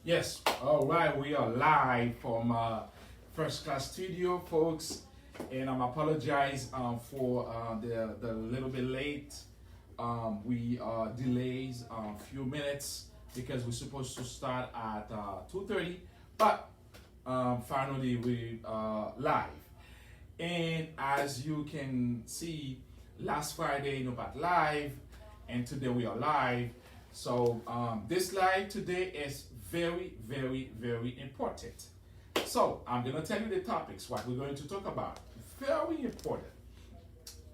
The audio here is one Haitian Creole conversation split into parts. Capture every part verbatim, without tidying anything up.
Yes, all right, we are live from uh, First Class Studio, folks. And I'm apologize um, for uh, the, the little bit late. Um, we uh, delays a few minutes because we're supposed to start at uh, two thirty, but um, finally we are live. And as you can see, last Friday nou pa t live, and today we are live. So um, this live today is very, very, very important. So I'm gonna tell you the topics, what we're going to talk about. Very important.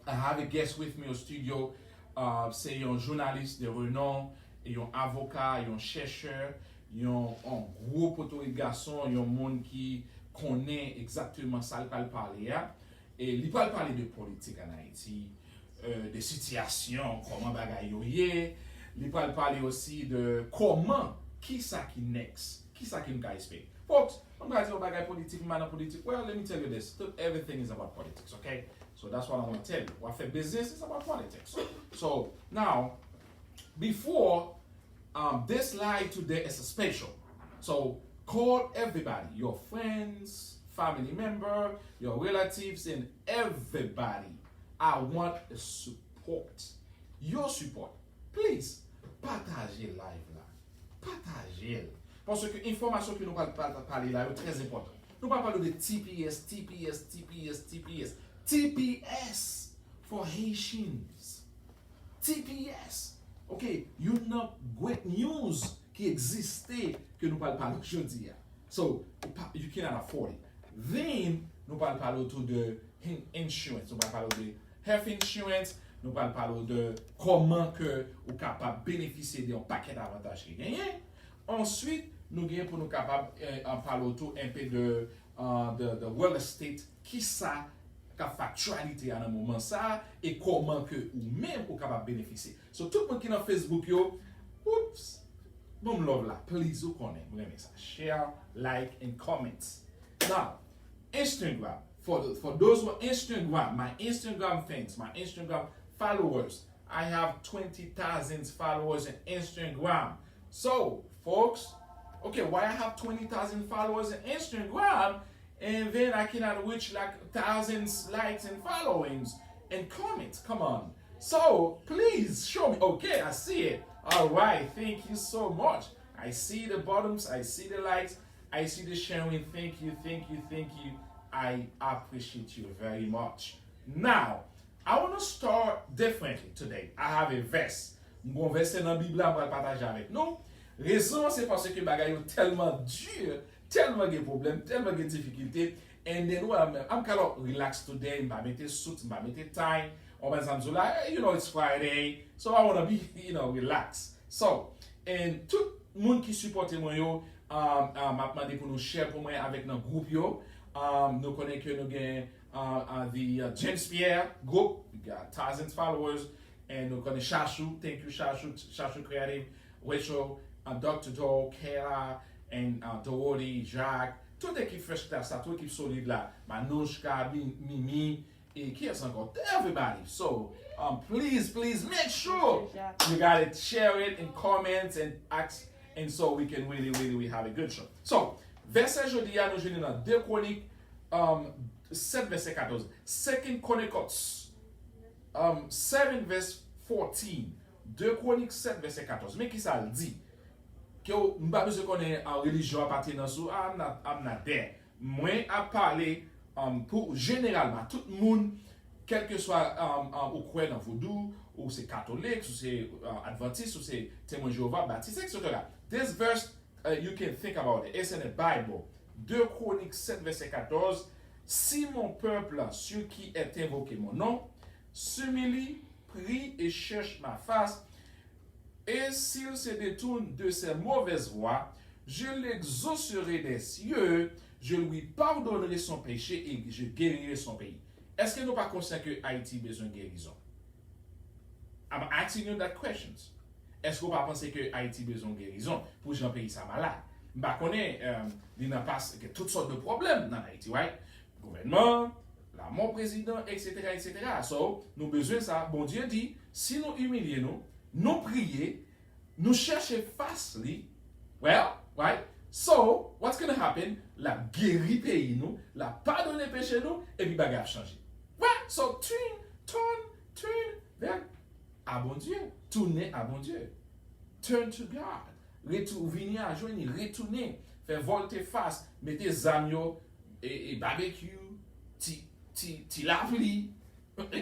I have a guest with me au studio. Uh, se yon jounalis de renon, yon avoka, yon chèchè, yon, yon gwo potorik gason, yon moun ki konnen egzakteman sa l pral pale a. E li pral pale de politik an Ayiti, euh, de sitiyasyon, kòman bagay yo ye. Li pral pale osi de kòman, kisa ki next, kisa ki nou ka espere. Folks, mwen pral di yon bagay politik, m pa nan politik. Well, let me tell you this. Everything is about politics, okay? So that's what I want to tell you. W ap fè business, it's about politics. So now, before um, this live today is special. So call everybody, your friends, family member, your relatives, and everybody. I want the support. Your support. Please, pataje live la. Pataje l. Paske enfòmasyon ke nou pral pale la yo trè enpòtan. Nou pral pale de T P S, T P S, T P S, T P S. T P S for Haitians. T P S. Ok, youn nan great news ki egziste ke nou pral pale jodi a. So, you cannot afford it. Then, nou pral pale otou de insurance. Nou pral pale de health insurance. Nou pral pale de kòman ke ou kapab benefisye de yon pakèt avantaj ki genyen. Answit, nou gen pou nou kapab eh, pale otou enpe de, uh, de, de real estate. Kisa k ap fè aktyalite a nan moman sa a e kòman ke ou menm ou kapab benefisye. So, tout moun ki nan Facebook yo, oops, bon love la, please, ou konnen, m renmen sa. Share, like, and comments. Now, Instagram, for, the, for those who are Instagram, my Instagram fans, my Instagram followers, I have twenty thousand followers on Instagram. So, folks, okay, why I have twenty thousand followers on Instagram and then I cannot reach like thousands likes and followings and comments? Come on. So, please show me. Okay, I see it. All right, thank you so much. I see the bottoms, I see the likes, I see the sharing. Thank you, thank you, thank you. I appreciate you very much. Now, I want to start differently today. I have a verse. M gon vèsè nan Bib la, m pral pataje avèk nou. Rezon an se paske bagay yo tèlman di, tèlman gen pwoblèm, tèlman gen difikilte. And then, well, I'm, I'm kind of relaxed today. M pa mete suit, m pa mete tie. On bagay sa m sou la, eh, you know, it's Friday. So I wanna be, you know, relaxed. So, and tout moun ki sipòte mwen yo, um, uh, m ap mande pou nou share pou mwen avèk nan gwoup yo. Um, nou konnen ke nou gen uh, uh, the uh, James Pierre group. We got thousands followers. And nou konnen Chachou. Thank you, Chachou. Chachou Creative, Rachel, uh, Doctor Doe, Kayla, and uh, Dorothy, Jacques. Tout ekip Fresh Class la, tout ekip solid la. Manouchka, Mimi, e kiyès ankò? Everybody. So, um, please, please make sure you gotta share it and comment and ask, and so we can really, really, we have a good show. So, vèsè jodi a nou jwenn nan de Kwonik um, sèt vèsè katòz. Second Chronicles um, seven verse fourteen. De Kwonik sèt vèsè katòz. Men kisa l di? Ke w, m pa bezwen konnen an relijyon apatyenans ou, I'm not, I'm not there. Mwen ap pale um, pou jeneralman tout moun, kèlkeswa um, um, ou kwè nan vodou, ou se katolik, ou se uh, advantis, ou se temwen Jewova, batis, et cetera. This verse uh, you can think about it. It's in the Bible. De Kwonik sèt vèsè katòz. Si mon peuple, ceux qui est invoqué mon nom, s'humilie, prie et cherche ma face, et s'il se détourne de ses mauvaises voies, je l'exaucerai des cieux, je lui pardonnerai son péché et je guérirai son pays. Èske nou pa konsyan ke Ayiti bezwen gerizon? I'm asking you that questions. Èske w pa panse ke Ayiti bezwen gerizon pou jan peyi sa malad? M pa konnen, um, li nan pas, gen tout sòt de pwoblèm nan Ayiti, right? Gouvènman, lanmò prezidan, et cetera, et cetera. So, nou bezwen sa. Bondye di, si nou imilye nou, nou priye, nou chèche fas li, well, right? So, what's gonna happen? L ap geri peyi nou, l ap padone peche nou, epi bagay ap chanje. Wè, so turn, turn, turn vers a Bondye. Tounen a Bondye. Turn to God. Retou, vini a jwenn li, retounen. Fè volte fas, mete zam yo, e, e babekyou, ti, ti, ti lapli.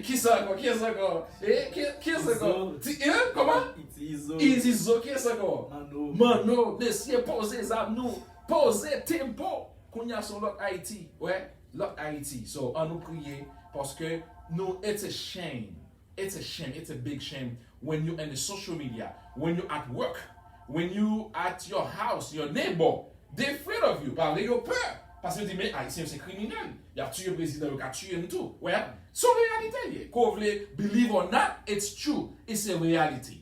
Kisa ankò? Kisa ankò? E, ki, kisa ankò? Ti, e, kòman? Ti Izo. Ti Izo, kisa ankò? Manno. Manno, mesye, poze zam nou. Poze tempo. Kounye a se yon lòt Ayiti. Wè, lòt Ayiti. So, an nou priye, paske nou, it's a shame. It's a shame. It's a big shame when you in the social media, when you at work, when you at your house, your neighbor, they afraid of you. Pa vre, yo pè. Paske yo di, men Ayisyen yo se kriminèl. Y ap tiye prezidan, yo ka tiye m tou. Wè, se yon reyalite l ye. Ke w vle believe or not, it's true. It's a reality.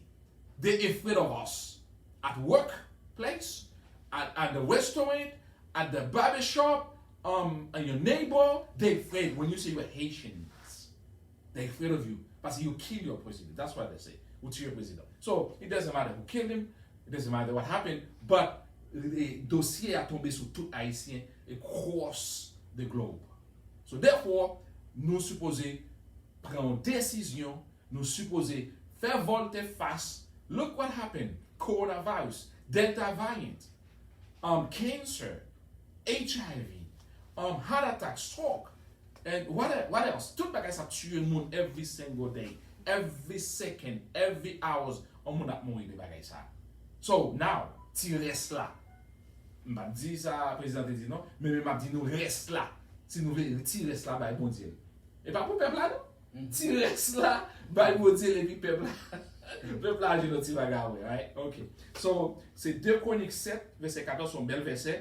They afraid of us. At work place, at, at the restaurant, at the barber shop, um, and your neighbor, they afraid when you say you're Haitians. They afraid of you. Paske you kill your president. That's what they say. Ou tiye prezidan. So, it doesn't matter who killed him, it doesn't matter what happened, but eh, dosye a tonbe sou tout Ayisyen across the globe. So, therefore, nou sipoze pran yon desizyon, nou sipoze fè volte fas. Look what happened. Coronavirus, Delta variant, um, cancer, H I V, um, heart attack, stroke, and what, what else? Tout bagay sa tiye moun every single day, every second, every hours, yon moun ap mouri de bagay sa. So, now, ti rès la. M p ap di sa prezidan te di non, men, men m ap di nou rès la. Si nou vle ti rès la bay Bondye l. E pa pou pèp la non. Ti rès la, bay Bondye l epi pèp la. Pèp la jwenn yon ti bagay, right? Ok. So, se de Kwonik sèt, vèsè katòz, se yon bèl vèsè.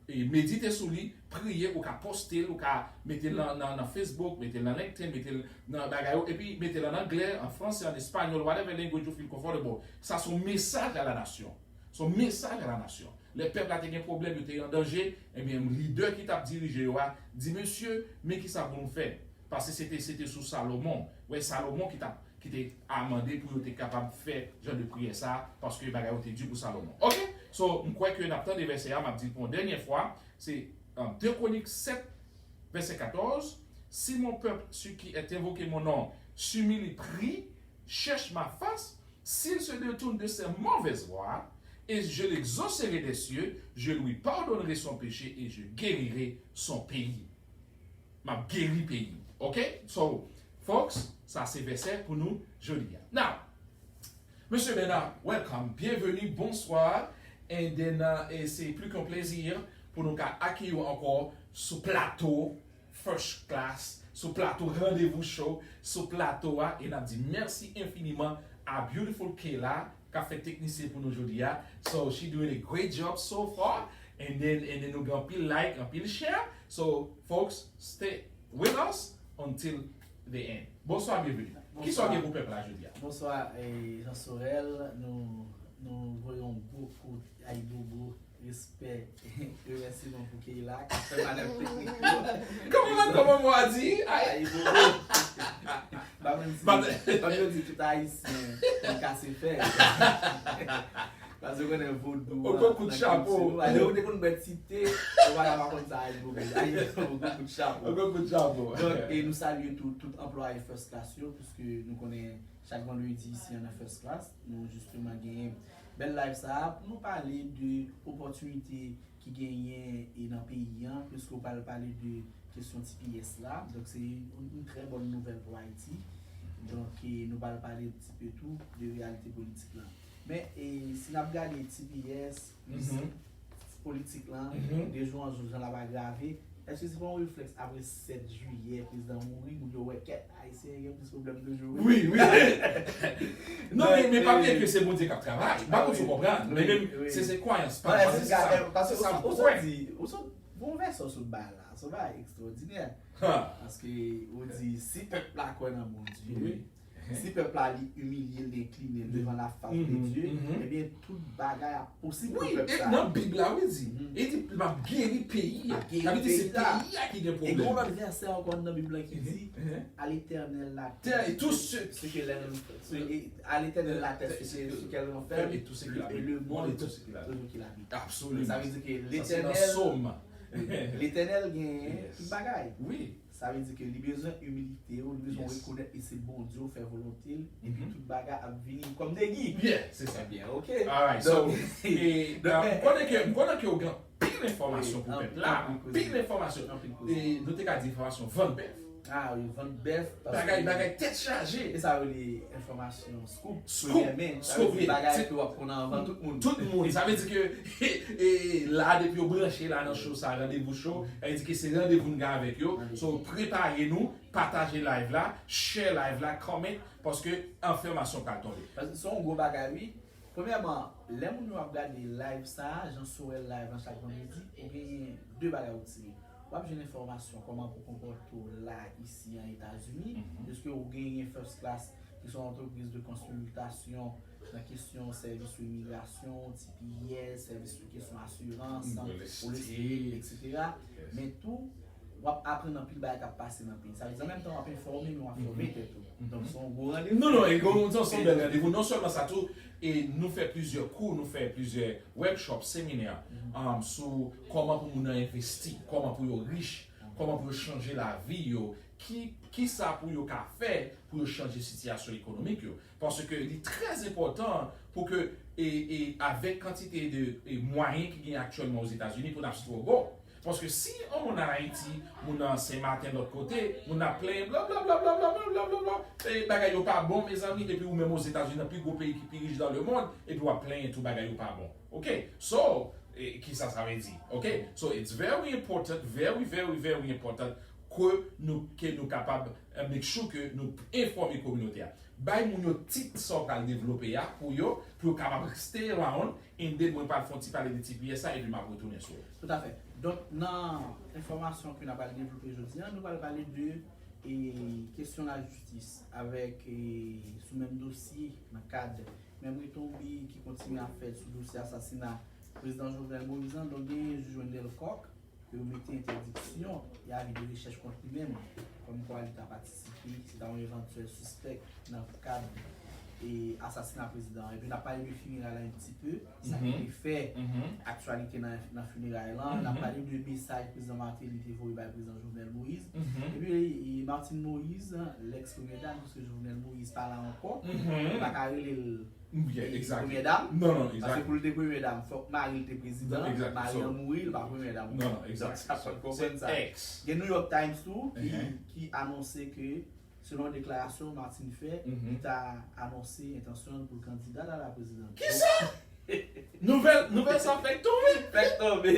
E medite sou li, priye, ou ka poste l, ou ka mete l nan, nan, nan Facebook, mete l nan LinkedIn, mete l nan bagay yo, epi mete l an anglè, an fransè, an espanyòl, whatever language you feel comfortable. Sa se yon mesaj a la nasyon. Se yon mesaj a la nasyon. Lè pèp la te gen pwoblèm, yo te an danje, ebyen, lidè ki t ap dirije yo a di, mesye, men ki sa pou nou fè. Paske se te, se te sou Salomon. Wè, Salomon ki t ap, ki te a mande pou yo te kapab fè jan de priyè sa, paske bagay yo te di pou Salomon. Ok? So, m kwè ke n ap tande vèsè a, m ap di l pou yon dènyè fwa. Se, euh, de Kwonik sèt, vèsè katòz. Si mon peuple, ce qui est invoqué mon nom, s'humilie, prie, cherche ma face, s'il se détourne de ses mauvaises voies, et je l'exaucerai des cieux, je lui pardonnerai son péché et je guérirai son pays. M ap geri peyi m. Ok? So, folks, sa se vèsè pou nou jodi a. Now, Mesye Bernard, welcome, bienvenue, bonsoir. And then, uh, e se plis ke yon plezi pou nou ka akeyi w ankò sou plato First Class, sou plato Randevou Show, sou plato a, e n ap di mèsi enfiniman a Beautiful Kayla, k ap fè teknisyen pou nou jodi a. So, she doing a great job so far. And then, and then nou gen anpil like, anpil share. So, folks, stay with us until the end. Bonswa, byenveni. Kisa w gen pou pèp la jodi a? Bonswa, eh, Jean Sorel. Nou, nou voye yon gwo kout ayibobo, respè, remèsiman pou Keyla k ap fè manèv teknik yo. Kòman, kòman mwen a di? Ay. Ayibobo. Ba mwen di, ba mwen di tout Ayisyen, nou kase fè. Paske ou konnen vodou an, nan kilti nou, alè ou te konn bwè ti te, ou pa ta pa konn sa ayibobo. Ayibobo, gwo kout chapo. Gwo kout chapo. Donk, e nou salye tou, tout anplwaye First Class yo, piske nou konnen chak vandredi isi an nan First Class, nou jisteman genyen bèl live sa a pou nou pale de opòtinite ki genyen e nan peyi an, piske ou pral pale de kesyon T P S la. Donk, se yon, yon trè bòn nouvèl pou Ayiti. Donk, e nou pral pale yon ti pe tou de reyalite politik la. Men, e, si n ap gade T P S, politik la, de jou an jou, jan l ap agrave, èske se pa yon reflèks apre sèt jiyè, prezidan mouri, moun yo wè kèt, Ayisyen gen plis pwoblèm toujou? Wi, wi. Non, men, men pa bliye ke se Bondye k ap travay. M pa konn si w konprann, men menm, se, se kwayans pa m, paske se sa, se sa m kwè. Ou sot di, ou sot, bon vèsè w sot bay la, se yon bagay ekstwòdinè. Paske ou di, si pèp la kwè nan Bondye, si pèp la li imilye l, li enkline l devan la fas de Dye, ebyen, tout bagay ap posib pou Wi, pèp e sa. Nan Bib la, wi, di. Mhm. E di, m ap geri peyi a. Ap geri Sa vle di se peyi a. Peyi a ki gen E gen yon pwoblèm. Lòt vèsè ankò nan Bib la ki di, Mhm. à l'Éternel la Terre et tout ce ce que l'elle ce- et à l'Éternel la terre, ce que- ce qu'elle renferme, Et tout ce qu'il et habite. Le monde Et tout tout ce qu'il habite. Tout ce qu'il habite. Absolument. Ça veut dire que Ça, c'est dans l'Éternel, Psaume. L'Éternel gen Yes. tout bagay. Wi. Sa vle di ke li bezwen imilite w, li bezwen Yes. Rekonèt li se Bondye w fè volonte l, epi Mhm. tout bagay ap vini kòm degi. Yeah, se sa. Ebyen, ok. Alright, so, Donk, e, donk, m konnen ke, m konnen ke w gen anpil enfòmasyon pou an- pèp la, anpil koze. Anpil enfòmasyon. Anpil koze. E nou te ka di enfòmasyon vann bèf. Ah, wi, vann bèf. Bagay, bagay tèt chaje. E sa yo rele enfòmasyon scoop. Scoop, Premyè men, sa scoop, vle di wi. Bagay Se- ke w ap konnen anvan tout moun. Tout moun. Sa vle di ke e, e, la, depi yo branche la nan show sa, randevou show, e di ke se randevou n gen avèk yo. Randevou. So, prepare nou, pataje live la, share live la, comment, paske enfòmasyon pral tonbe. Paske se yon gwo bagay, wi. Premyèman, lè moun yo ap gade live sa, jan Sorel live lan chak vandredi, ou genyen de bagay ou tire. W ap jwenn enfòmasyon kòman pou konpòte w la isi an Etazini, Mhm. deske ou genyen First Class, ki se yon antrepriz de konsiltasyon nan kesyon sèvis sou imigrasyon, T P S, sèvis sou kesyon asirans, Real real estate. Estate, et cetera. Yes. Men tou, w ap aprann anpil bagay k ap pase nan peyi. Sa vle di, an menm tan, w ap enfòme, men w ap fòme Mhm. tèt ou. Mhm. Donk, se yon gwo randevou. Non, non, e gon, se yon bèl randevou. Non sèlman sa tou, e nou fè plizyè kou, nou fè plizyè workshop, seminè, Mhm. um, sou kòman pou moun nan envesti, kòman pou yo rich, kòman pou yo chanje lavi yo, ki, ki sa pou yo ka fè pou yo chanje sitiyasyon ekonomik yo. Paske li trè enpòtan pou ke, e, e, avèk kantite de e, mwayen ki gen aktyèlman Ozetazini pou n ap struggle. Paske si yon moun an Ayiti, moun nan Sen Maten lòt kote, moun ap plenyen bla bla bla bla bla bla bla bla bla, e bagay yo pa bon, mezanmi, epi ou menm Ozetazini, nan pi gwo peyi ki pi rich dan le mond, epi w ap plenyen tou bagay yo pa bon. Ok? So, e, kisa sa vle di? Ok? So, it's very important, very, very, very important ke nou, ke nou kapab eh, make sure ke nou enfòme kominote a. Bay moun yo tit sa w pral devlope a pou yo, pou yo kapab stay around, and then mwen pral fè yon ti pale de T P S la, epi m ap retounen sou. Toutafè. Donk, nan enfòmasyon ke n ap pral devlope jodi a, nou pral pale de e, kesyon lajistis avèk e, sou menm dosye nan kad menm retonbe ki kontinye ap fèt sou dosye asasina prezidan Jovenel Moïse lan. Donk, genyen jij Wendell Coq ke yo mete entèdiksyon e avi de rechèch kont li menm, kòmkwa li ta patisipe, se ta yon evantyèl sispèk nan kad e asasina prezidan an. Epi n ap pale de fineray la yon ti pe, sa ki te fè aktyalite nan, nan fineray lan. N ap pale de mesaj prezidan Martelly te voye bay prezidan Jovenel Moïse. Epi e, Martine Moïse, lèks premyè dam, paske Jovenel Moïse pa la ankò, nou pa ka rele l Yeah, e, exactly. Premyè dam. Non, non, Paske exactly. Pou l te premyè dam, fòk mari l te prezidan. Exactly. Mari So- an mouri, l pa premyè dam. Non, non, exactly. Donk, sa So, fòk konprann sa. Ex. Gen New York Times tou ki, Mhm. ki anonse ke, selon deklarasyon Martine fè, Mhm. li ta anonse entansyon l pou l kandida a la prezidans. Kisa? Nouvèl, nouvèl sa fèk tonbe. Fèk tonbe.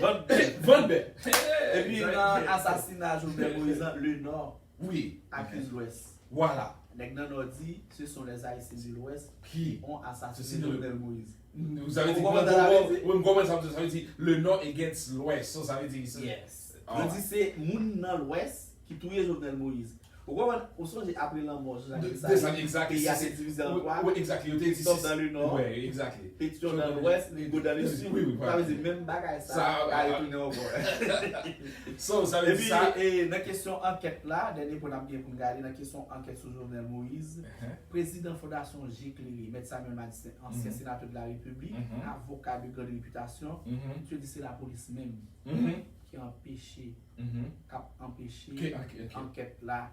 Vann bèf. Vann bèf. Epi nan asasina Jovenel Moïse lan, le Nord Wi. akize Lwès. Voilà. Nèg nan Nò di, ce sont les Haïtiens de l'Ouest Qui ont assassiné Assassiné le- Jovenel Moïse. Vous avez dit Vous comprenez ça veut dire? Oui, m konprann sa, sa vle di le Nord against l'Ouest. So, sa vle di se- Yes. Ah. Yo di se moun nan Lwès ki touye Jovenel Moïse. Ou konprann? Ou sonje apre lanmò Jean-Jacques De- Dessalines, Dessalines, exactly. peyi a Se- te divize an twa. Oui, exactly. Yo te di Christophe se- dans le Nord, Ouais, exactly. Pétion dans l'Ouest, Rigaud dans le Sud. Oui, oui, Sa vle oui. Di menm bagay sa Sa, ka ah, retounen ankò. So, sa vle di Epi, sa. E nan kesyon ankèt la, dènye pwen n ap gen pou n gade, nan kesyon ankèt sou Jovenel Moïse, Uh-huh. prezidan Fondasyon Je Klere, Mèt Samuel Madistin, ansyen Mhm. senatè de la Repiblik, Mhm. avoka de grande réputation, Mhm. misye di se lapolis menm Mhm. ki anpeche, Mhm. k ap anpeche Ke- ok, ok. ankèt la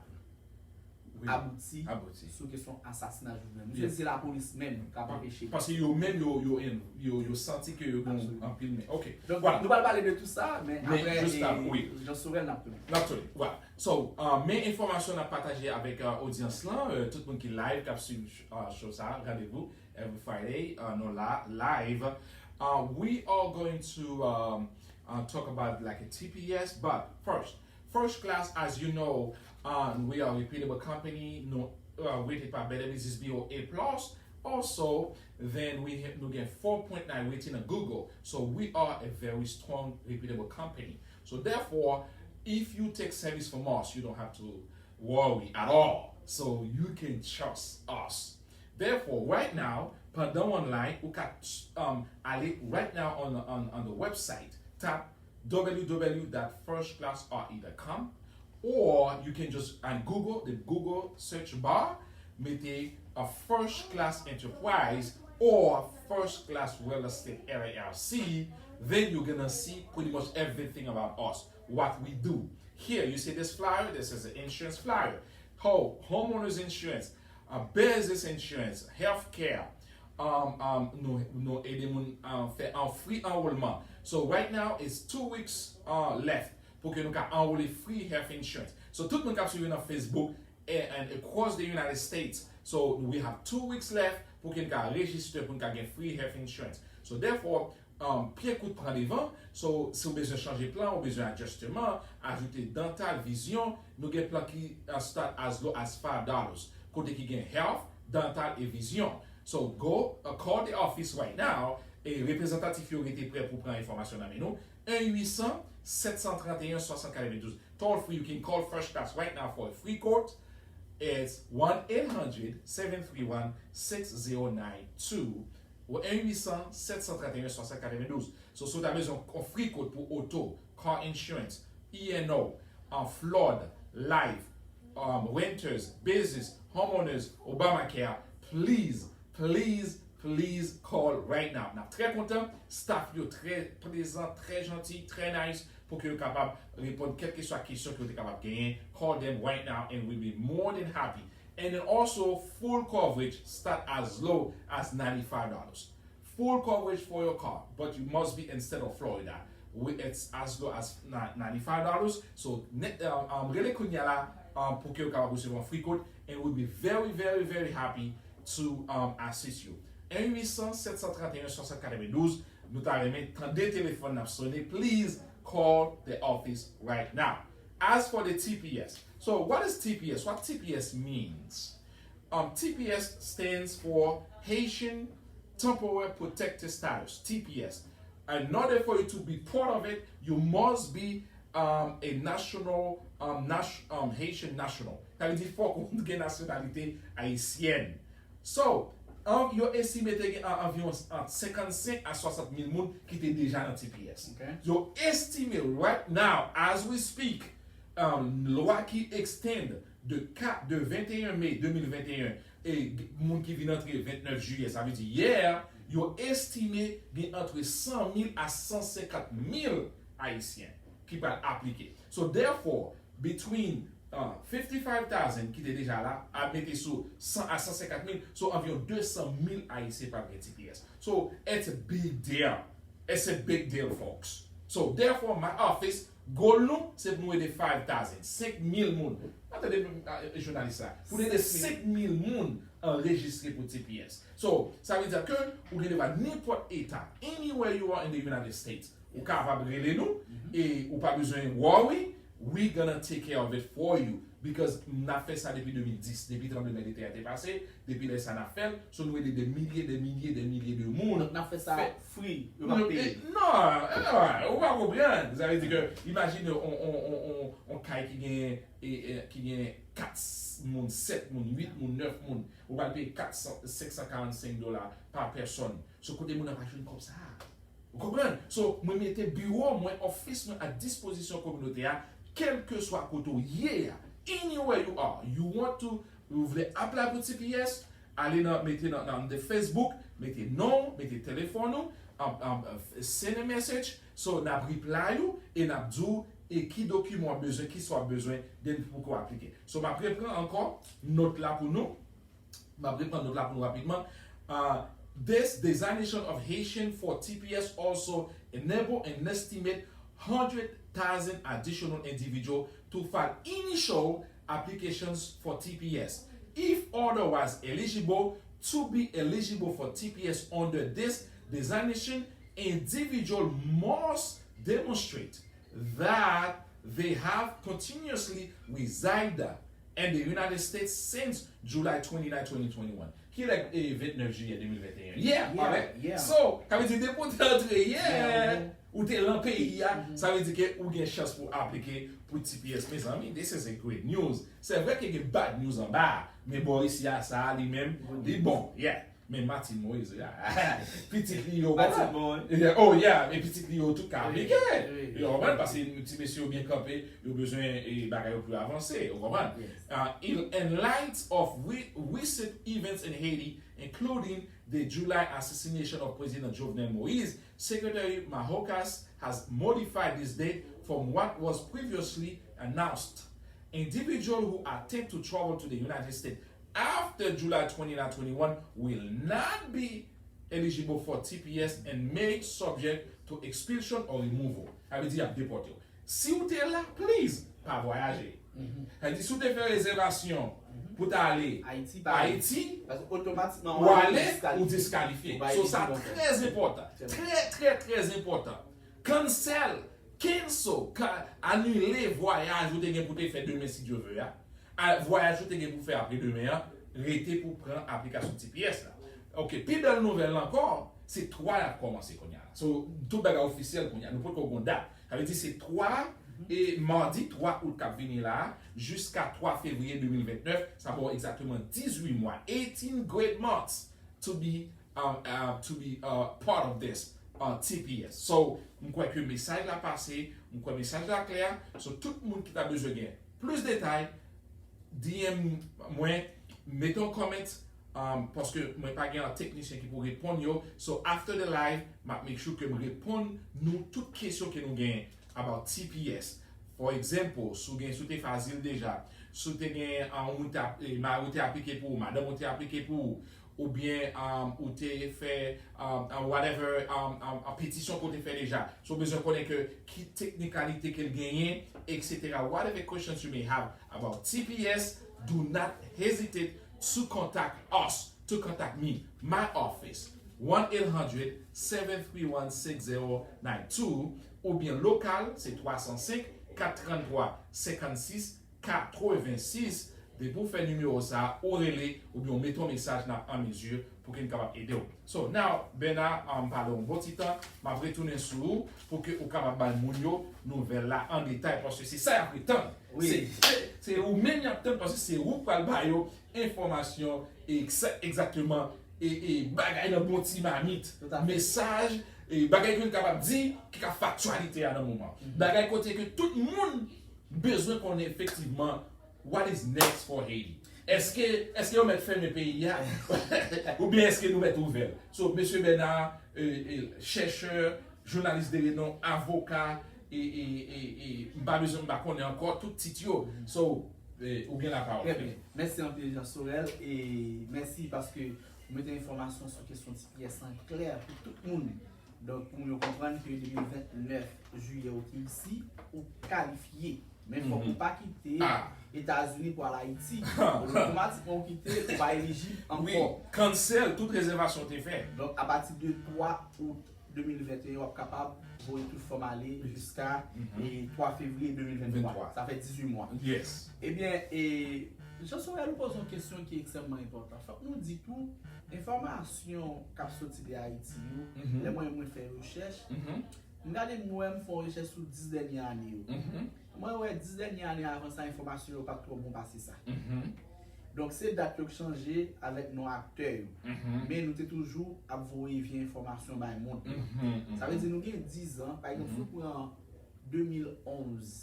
Oui. Abouti Abouti. Sou kesyon asasina Jovenel. Yes. Misye di se lapolis menm k ap anpeche. Paske yo menm, yo, yo, yo, yo santi ke yo gen Absolument. Anpil men. Ok. Donk, Voilà. Nou pral pale de tout sa, men Men apre just e, ap, wi. Jean Sorel n ap tounen. N ap tounen. Voilà. So, uh, men enfòmasyon n ap pataje avèk uh, odyans lan, uh, tout moun ki live, k ap swiv uh, show sa, randevou every Friday, uh, nou la, live. Uh, we are going to um, uh, talk about like a T P S, but first, First Class, as you know, uh, we are a reputable company, nou uh, rated pa Better Business B O A plus. Also, then we have, nou gen four point nine rating on Google. So we are a very strong, reputable company. So therefore, if you take service from us, you don't have to worry at all. So you can trust us. Therefore, right now, pandan w online, ou ka um, ale right now on, on, on the website, tap w w w dot first class r e dot com, or you can just on Google, the Google search bar, mete a first class enterprise or first class real estate L L C, then you're gonna see pretty much everything about us, what we do. Here, you see this flyer? This is an insurance flyer. Ho, homeowners insurance, uh, business insurance, healthcare. Um, um, nou, nou ede moun uh, fè an free enrollment. So right now, it's two weeks uh, left pou ke nou ka anwole free health insurance. So tout moun k ap swiv nou nan Facebook and, and across the United States. So we have two weeks left pou ke nou ka rejistre pou nou ka gen free health insurance. So therefore, um, pye kout pran devan. So si w bezwen chanje plan, ou bezwen adjèsteman, ajoute dental, vizyon, nou gen plan ki uh, start as low as five dollars. Kote ki gen health, dental e vizyon. So go uh, call the office right now. E reprezantatif yo rete prè pou pran enfòmasyon nan men nou. Yen wi san, sèt san trannteyen, swasant katrevendouz. Toll free, you can call First Class right now for a free quote. It's one eight hundred, seven three one, six zero nine two. Ou yen wi san, sèt san trannteyen, swasant katrevendouz. So, si w ta bezwen yon free quote pou oto, car insurance, E and O, uh, flood, life, um, renters, business, homeowners, Obamacare, please, please, please call right now. N ap trè kontan, staff yo trè prezan, trè janti, trè nice, pou ke yo kapab reponn kèlkeswa kesyon ke yo te kapab genyen. Call them right now and we'll be more than happy. And then also, full coverage start as low as ninety-five dollars. Full coverage for your car, but you must be in state of Florida. It's as low as ninety-five dollars. So, um, um, rele kounye a la um, pou ke yo kapab resevwa free quote, and we'll be very, very, very happy to um, assist you. Yen wi san, sèt san trannteyen, swasant katrevendouz, nou ta renmen tande telefòn n ap sonnen. Please call the office right now. As for the T P S, so what is T P S? What T P S means? Um, T P S stands for Haitian Temporary Protected Status, T P S. In order for you to be part of it, you must be um, a national, um, nat- um, Haitian national. Sa vle di fòk ou gen nasyonalite ayisyèn. So, um, yo estimate gen an, anviwon ant senkannsenk a swasant mil moun ki te deja nan T P S. Yo estimate right now, as we speak, um, lwa ki extend de kat, de venteyen me de mil venteyen, e moun ki vin antre ventnèf jiyè, sa vle di yè, yo estime gen antre san mil a san senkant mil Ayisyen ki pral aplike. So therefore, between uh, fifty-five thousand ki te deja la, a mete sou san a san senkant mil, so anviwon de san mil Ayisyen pral gen T P S. So it's a big deal. It's a big deal, folks. So therefore, my office, goal nou, se pou nou ede five thousand, senk mil moun. Atande jounalis la. Pou nou ede senk mil moun anrejistre pou T P S. So, sa vle di ke ou gen dwa nenpòt eta, anywhere you are in the United States, ou kapab rele nou e ou pa bezwen worry, we gonna take care of it for you. Because n ap fè sa depi de mil dis, depi tranblemanntè a te pase, depi lè sa n ap fè l, so nou ede de milye, de milye, de milye de moun. Donk n ap fè sa free, yo p ap peye. Non, ou pa konprann. Sa vle di ke, imajine on, on, on, on, on kay ki gen, e, e, ki gen kat moun, sèt moun, uit moun, nèf moun, ou pral peye kat san, senk san karannsenk dola pa pèsòn. So kote moun nan pa jwenn kòb sa a? Ou konprann? So, mwen mete biwo mwen, office mwen a dispozisyon kominote a, kèlkeswa kote w ye a. Anywhere you are, you want to, ou vle apply pou T P S, ale nan, mete nan, nan the Facebook, mete non, mete telefòn ou, um, um, send a message, so n ap reply ou, e n ap di w e ki dokiman w ap bezwen, kisa w ap bezwen, then pou ke w aplike. So, m ap repran ankò nòt la pou nou. M ap reprann nòt la pou nou rapidman. Uh, this designation of Haitian for T P S also enable an estimate hundred thousand additional individual to file initial applications for T P S. If otherwise eligible, to be eligible for T P S under this designation, individual must demonstrate that they have continuously resided in the United States since July twenty-nine, twenty twenty-one. Ki lè, eh, ventnèf jiyè de mil venteyen? Yè, yeah, pa vre? Yeah. So, sa vle di depi w te antre yè, yeah, ou te lan peyi a, sa vle di ke ou gen chans pou aplike pou T P S. Mezanmi, this is a great news. Se vre ke gen bad news anba, men bò isi a, sa a li menm, li bon. Yeah. Men Martine Moïse, yeah. Pitit li yo, Martine Moïse. Yeah, oh yeah, e pitit li yo tout ka aplike. Yo konprann, paske ti mesye yo byen kanpe, yo bezwen e bagay yo pou yo avanse, yo konprann. Uh, in, in light of re- recent events in Haiti, including the July assassination of President Jovenel Moïse, Secretary Mayorkas has modified this date from what was previously announced. Individuals who attempt to travel to the United States after July twenty-nine, twenty-one will not be eligible for T P S and may subject to expulsion or removal. Sa vle di y ap depòte w. Si w te la, please, pa vwayaje. Sa vle di, si w te fè rezèvasyon pou w ta ale Ayiti, Paske otomatikman w ale, ou diskalifye. So sa trè enpòtan. Trè, trè, trè enpòtan. Cancel, cancel, ka, anile vwayaj ou te gen pou te fè demen si Dye vle a. A, vwayaj ou te gen pou fè apre demen an, rete pou pran aplikasyon T P S la. Ok, pi bèl nouvèl la ankò, se twa y ap kòmanse kounye a la. So, tout bagay ofisyèl kounye a. Nou poko gon dat. Sa vle di se twa, e madi twa out k ap vini la a, jiska twa fevriye de mil vennèf, sa ba w egzakteman dizuit mwa, eighteen great months to be, um, uh, to be uh, part of this uh, T P S. So, m kwè ke mesaj la pase, m kwè mesaj la klè. So, tout moun ki ta bezwen gen plis detay, D M mwen, mete yon comment, um, paske mwen pa gen yon teknisyen ki pou reponn yo. So, after the live, m ap make sure ke m reponn nou tout kesyon ke nou genyen about T P S. For example, si w gen, si w te fè azil deja, si w te gen, um, ou te ap- eh, mari w te aplike pou ou, madanm ou te aplike pou ou, oubyen um, ou te fè um, um, whatever um, um, um, petisyon ke w te fè deja. Si w bezwen konnen ke ki teknikalite ke l genyen, et cetera. Whatever questions you may have about T P S, do not hesitate to contact us, to contact me, my office, one eight hundred, seven three one, six zero nine two, oubyen lokal, se twa san senk, kat trannntwa, senkannsis, katrevensis. Depi w fè nimewo sa a, ou rele oubyen w mete yon mesaj, n ap an mezi pou ke n kapab ede w. So, now, Bernard, um, pale yon bon ti tan, m ap retounen sou ou pou ke ou kapab bay moun yo nouvèl la an detay, paske se sa y ap ret tann. Se, se, se ou menm y ap tann, paske se ou k pral ba yo enfòmasyon egza- egzakteman e, e bagay nan bon ti mamit. Mesaj, e bagay ke n kapab di, ki ka fè aktyalite a nan moman. Bagay kote ke tout moun bezwen konnen efektivman what is next for Haiti. Èske, èske yo mèt fèmen peyi a? Oubyen èske nou mèt ouvè l? So, mesye Bernard, e, e, chèchè, jounalis de renon, avoka, e, e, e, e, m pa bezwen, m pa konnen ankò tout tit yo. So, e, ou gen lapawòl. Trè byen. Mèsi anpil, Jean Sorel, e mèsi paske ou mete enfòmasyon sou kesyon T P S lan klè pou tout moun. Donk, pou moun yo konprann ke de mil vennèf jiyè ou te isi, ou kalifye. Men fòk ou pa kite Etazini pou al Ayiti. Otomatikman ou kite, ou pa elijib ankò. Cancel tout rezèvasyon ou te fè. Donk, apati de twa out de mil venteyen, w ap kapab voye tout fòm ale jiska, e, twa fevriye de mil venntwa. Sa fè dizuit mwa. Ebyen, e, Jean Sorel, ou poze yon kesyon ki ekstrèmman enpòtan. Fòk nou di tou, enfòmasyon k ap soti de Ayiti yo, lè mwen, mwen fè rechèch, m gade, m wè, m fè yon rechèch sou dis dènye ane yo. Mwen wè dis dènye ane avan sa, enfòmasyon yo pa t twò bon pase sa. Donk, se dat yo k chanje avèk non aktè yo. Men nou te toujou ap voye vye enfòmasyon bay moun. Sa vle di nou gen diz an, pa egzanp, si w pran de mil onz,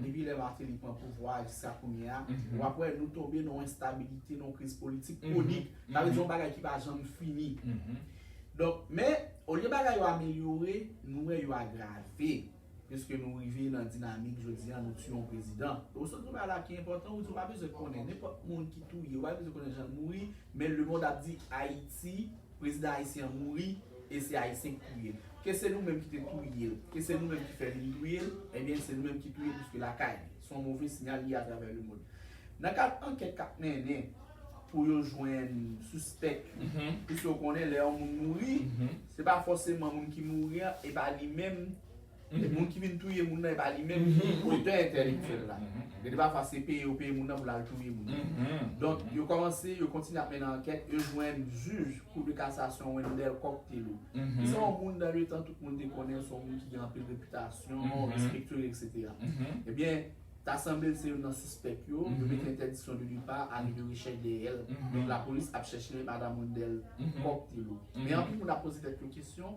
depi lè Martelly pran pouvwa a jiska kounye a, w ap wè nou tonbe nan yon enstabilite, nan yon kriz politik kwonik. Sa vle di yon bagay ki pa janm fini. Donk, men, olye bagay yo amelyore, nou wè yo agrave. Piske nou rive nan dinamik jodi a, nou tiye yon prezidan. Ou sot yon bagay la ki enpòtan, ou di ou pa bezwen konnen nenpòt moun ki touye, ou pa bezwen konnen jan l mouri, men lemonn ap di Ayiti, prezidan ayisyen an mouri, e se Ayisyen ki touye l. Ke se nou menm ki te touye l, ke se nou menm ki fè vin touye l, ebyen se nou menm ki touye l piske lakay li. Se yon move siyal li atravè lemonn. Nan kad ankèt k ap mennen pou yo jwenn sispèk yo, piske w konnen lè yon moun mouri, se pa fòseman moun ki mouri an, e pa li menm, moun ki vin touye moun nan, e pa li menm ki otè entèlektyèl la. Gen de pafwa se peye yo peye moun nan pou l al touye moun nan. Donk, yo kòmanse, yo kontinye ap mennen ankèt, yo jwenn jij Kou de Kasasyon Wendelle Coq Thelot. Li se yon moun nan letan tout moun te konnen, se yon moun ki gen anpil repitasyon, respekte, et cetera. Ebyen, Ta sanble l se youn nan sispèk yo, yo mete entèdiksyon de depa ak de rechèch dèyè l. Donk lapolis ap chèche madan Wendell Coq Thelo. Men anpil moun ap poze tèt yo kesyon,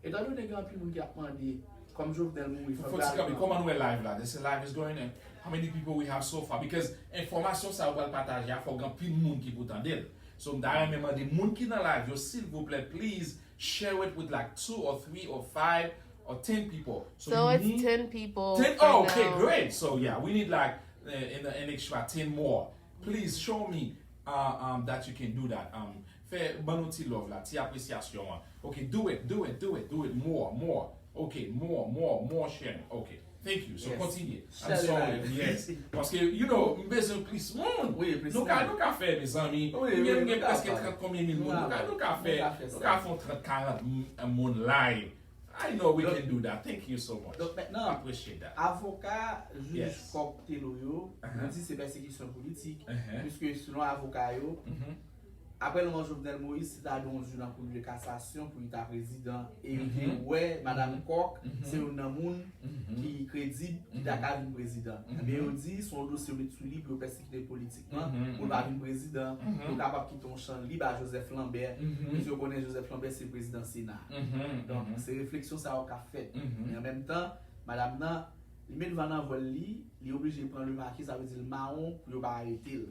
etandone gen anpil moun ki ap mande, kòm Jovenel mouri, fòk yo al pran. Kòman nou wè live la? They say live is going in. How many people we have so far? Because enfòmasyon sa yo pral pataje a, fòk gen anpil moun ki pou tande l. So m ta renmen mande moun ki nan live yo, silvouplè, please share it with like two or three or five or ten people. So, so it's ten people. Ten? Oh, okay, great. So yeah, we need like uh, an, an extra ten more. Please show me uh, um, that you can do that. Um, fè ban nou ti love la, ti apresyasyon an. Okay, do it, do it, do it, do it more, more. Okay, more, more, more sharing. Okay. Thank you. So kontinye. I'm sorry. Yes. Paske, you know, m bezwen plis moun. Nou ka, nou ka fè, mezanmi. M gen, m gen prèske trant konbyen mil moun. Nou ka, nou ka fè, nou ka fè yon trant, karant moun live. I know we can do that. Thank you so much. Donk mentnan, avoka jij Coq Thelo yo, yo di se pèsekisyon politik. Piske selon avoka yo, apre lanmò Jovenel Moïse, se ta dwe yon jou nan Cour de cassation pou li ta prezidan. E yo te wè madan Coq se youn nan moun ki kredib ki ta ka vin prezidan. Men yo di se yon dosye yo met sou li pou yo pèsekite l politikman, pou l pa vin prezidan. Yo kapab kite yon chan lib a Joseph Lambert, piske yo konnen Joseph Lambert se prezidan Sena. Donk se refleksyon sa yo k ap fèt. Men an menm tan, madanm nan, li met van nan vwèl li, li oblije pran le marquee, sa vle di l mawon pou yo pa arete l.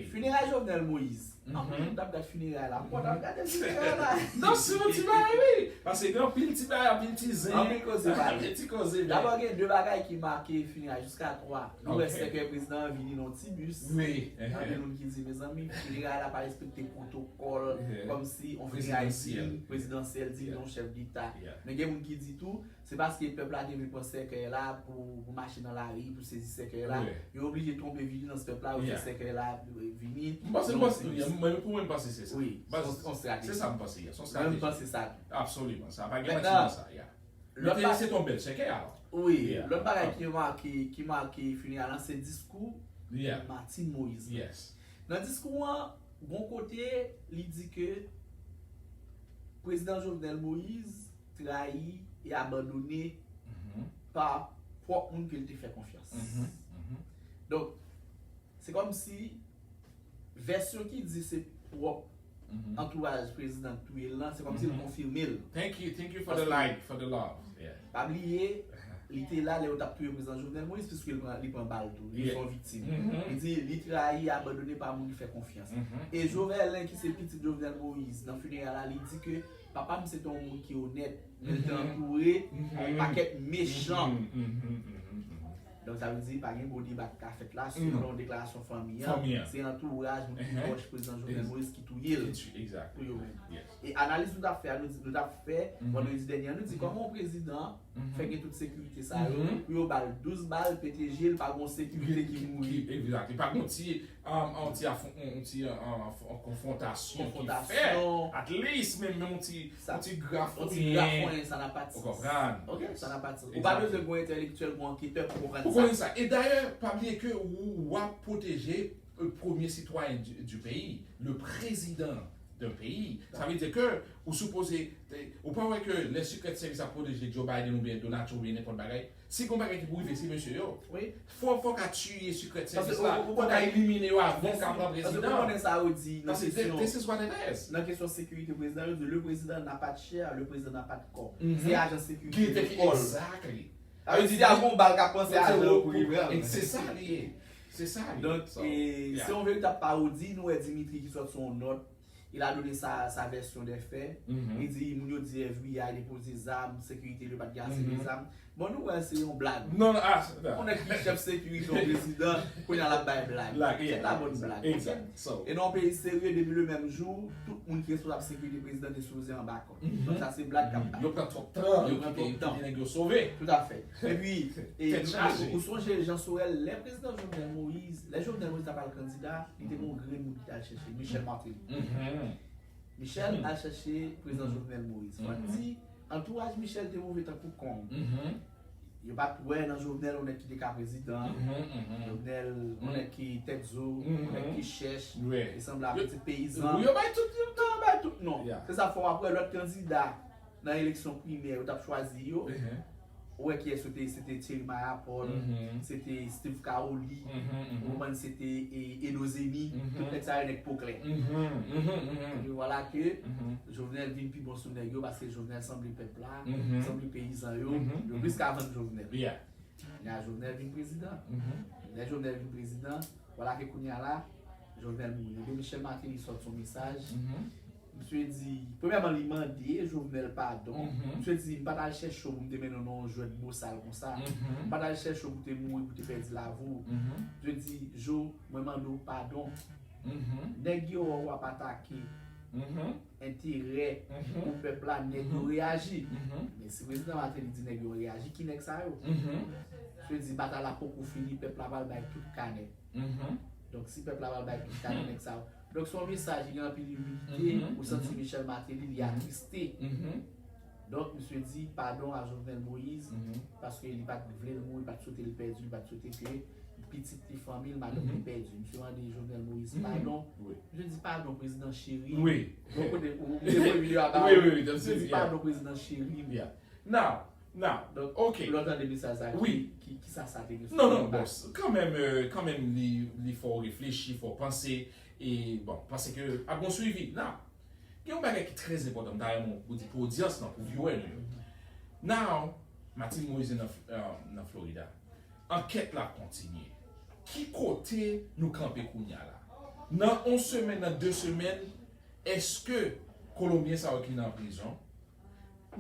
Fineray Jovenel Moïse. Anpil moun t ap gad fineray la. M kontan ap gade fineray la. Non, se yon ti bagay, wi. Paske gen anpil ti bagay, anpil ti zen. Anpil koze pale. Anpil ti koze, men. Dabò, gen de bagay ki make fineray, jiska twa. Nou wè sèkèy prezidan an vini nan ti bis. Gen anpil moun ki di, mezanmi, fineray la pa respekte pwotokòl, kòmsi yon fineray prezidansyèl, prezidansyèl, diy yon chèf deta. Men gen moun ki di tou, se paske pèp la te vle pran sèkèy la pou, pou mache nan lari, pou sezi sèkèy la. Yo oblije twonpe vijilans pèp la, yo fè sèkèy la vini. M panse, m panse, mwen, pou mwen, m panse se sa. Wi, se yon, yon estrateji. Se sa m panse, se yon estrateji. Mwen, m panse sa tou. Absoliman, sa pa gen manti nan sa, yeah. Lòt bagay, se yon bèl sèkèy, alò. Wi, lòt bagay ki make, ki make fineray la, se diskou Martine Moïse. Nan diskou an, gon kote, li di ke prezidan Jovenel Moïse trayi e abandone pa pwòp moun ke l te fè konfyans. Donk, se kòmsi vèsyon ki di se pwòp antouraj prezidan k touye l lan, se kòmsi l konfime l. Thank you, thank you for the like, for the love. Yeah. Pa bliye, li te la lè yo t ap touye prezidan Jovenel Moïse, piske li pran, li pran bal tou. Li se yon viktim. Li di, li trayi, abandone pa moun li fè konfyans. E Jovelin, ki se pitit Jovenel Moïse, nan fineray la, li di ke papa m se te yon moun ki onèt, men l te antoure yon pakèt mechan. Donk, sa vle di, pa gen gwo deba ki ka fèt la, selon deklarasyon fanmi an, se antouraj moun ki pwòch prezidan Jovenel Moïse ki touye l pou yo menm. E analiz nou t ap fè a, nou di, nou t ap fè vandredi dènye an, nou di kòman yon prezidan fè gen tout sekirite sa yo, pou yo ba l douz bal, pete je l, pa gen yon sekirite ki mouri. Exactly. Pa gen yon ti, um, yon ti afon-, yon ti, um, afon-, konfwontasyon ki fèt. At least, menm, menm yon ti, yon ti grafonyen. Yon ti grafonyen, sa n ap pati. Ou konprann? Ok, sa n ap pati. Ou pa bezwen gen yon entèlektyèl, gen yon anketè pou konprann sa. Ou konnen sa. E dayè, pa bliye ke ou, w ap pwoteje, euh, premye sitwayen du, du peyi, le prezidan d'un peyi. Sa vle di ke ou sipoze, ou pa wè ke lè Secret Service ap pwoteje Joe Biden oubyen Donald Trump oubyen nenpòt bagay, si gon bagay ki pou rive, se mesye yo. Wi. Fò, fò ka tiye Secret Service la, fò ka elimine yo avan yo ka pran prezidan. Paske ou konnen sa yo di nan kesyon, this is what it is. Nan kesyon sekirite prezidan, yo di le président n'a pas de chair, le président n'a pas de corps. Se ajan sekirite yo kò l. Exactly. Sa vle di, si a gon bal k ap pran, se ajan yo pou yo pran. Se sa li ye. Se sa li ye. Donk, se yon veritab pawodi, nou wè Dimitri ki sòti yon nòt. Il a donné sa, sa version des faits. Li di, moun yo di F B I depoze zam, sekirite yo pa t gen ase de zam. Bon, nou wè se yon blag. Non, non, ah, non. Ou konnen ki chèf sekirite yon prezidan, kounye a l ap bay blag. Blag, yeah. C'est la bonne blague. Exact. So, e nan yon peyi serye, depi le menm jou, tout moun ki responsab sekirite prezidan te sipoze anba kòd. Donk sa se blag k ap bay. Yo pran twòp tan, yo kite nèg yo sove. Tout à fait. Epi, e, ou sonje Jean Sorel, lè prezidan Jovenel Moïse, lè Jovenel Moïse t ap al kandida, li te gen yon grenn moun ki t al chèche, Michel Martelly. Michel al chèche prezidan Jovenel Moïse. Fò n di, antouraj Michel te move tankou kong. Yo pa t wè nan Jovenel yon nèg ki te ka prezidan. Jovenel, yon nèg ki tèt zo, yon nèg ki chèch, li sanble a pitit peyizan. Yo bay tout, yo bay tout non. Se sa fè w ap wè lòt kandida nan eleksyon primè, yo t ap chwazi yo. Ou wè kiyès yo te ye? Se te Thierry Mayapol, Mhm. se te Steve Caroli, Mhm, ou mhm. konprann, se te e, Edo Zeni, Mhm. tout nèg sa yo nèg po klè. Mhm, mhm, mhm. Epi vwala ke Mhm. Jovenel vin pi bon sou nèg yo paske Jovenel sanble pèp la, Mhm. sanble peyizan yo, Mhm, yo mhm. plis ka vann Jovenel. Yeah. Lè a Jovenel vin prezidan. Mhm. Lè Jovenel vin prezidan, vwala ke kounye a la, Jovenel mouri. Epi Michel Martelly sòti yon mesaj. Mhm. Misye di, premyèman, li mande Jovenel padon. Mhm. Misye di, m pa t al chèche w pou m te mennen w nan yon jwèt bosal konsa. Mhm. M pa t al chèche w pou te mouri, pou te pèdi lavi w. Mhm. Misye di, Jo, mwen mande w padon. Mhm. Nèg yo wè w ap atake Mhm. enterè Mhm. pou pèp la, nèg yo reyaji. Mhm. Men si prezidan Martelly di nèg yo reyaji, ki nèg sa yo? Mhm. Misye di, batay la poko fini, pèp la pral bay tout kanè. Mhm. Donk, si pèp la pral bay tout kanè nèg sa yo. Donk, se yon mesaj ki gen anpil imilite, Mhm, ou santi mhm. Michel Martelly, li Mhm. atriste. Mhm. Donk, misye di, padon a Jovenel Moïse, Mhm. paske li pa t vle l mouri, li pa t swete l pèdi, li pa t swete ke pitit li, fanmi l, madanm li Mhm. pèdi. Misye mande Jovenel Moïse Mhm. padon. Wi. Misye di, padon, prezidan cheri. Wi. Donk, ou te, ou te voye videyo a ba Wi, ou. wi, wi, Misye di, yeah. Padon, prezidan cheri. Yeah. Now, now, Donk, ok. Lè w tande mesaj sa, Wi. ki, ki, ki sa sa te gen sou Non, non, enpak? Bon, kanmenm, euh, kanmenm li, li fè w reflechi, fè w panse, e bon, panse ke ap gon swivi. Now, gen yon bagay ki trè enpòtan, m ta renmen pou di pou odyans lan, pou viewer nou yo. Now, Martine Moïse nan, euh, nan Florida. Ankèt la kontinye. Ki kote nou kanpe kounye a la? Nan yon semèn, nan de semèn, èske Kolonbyen sa yo ki nan prizon,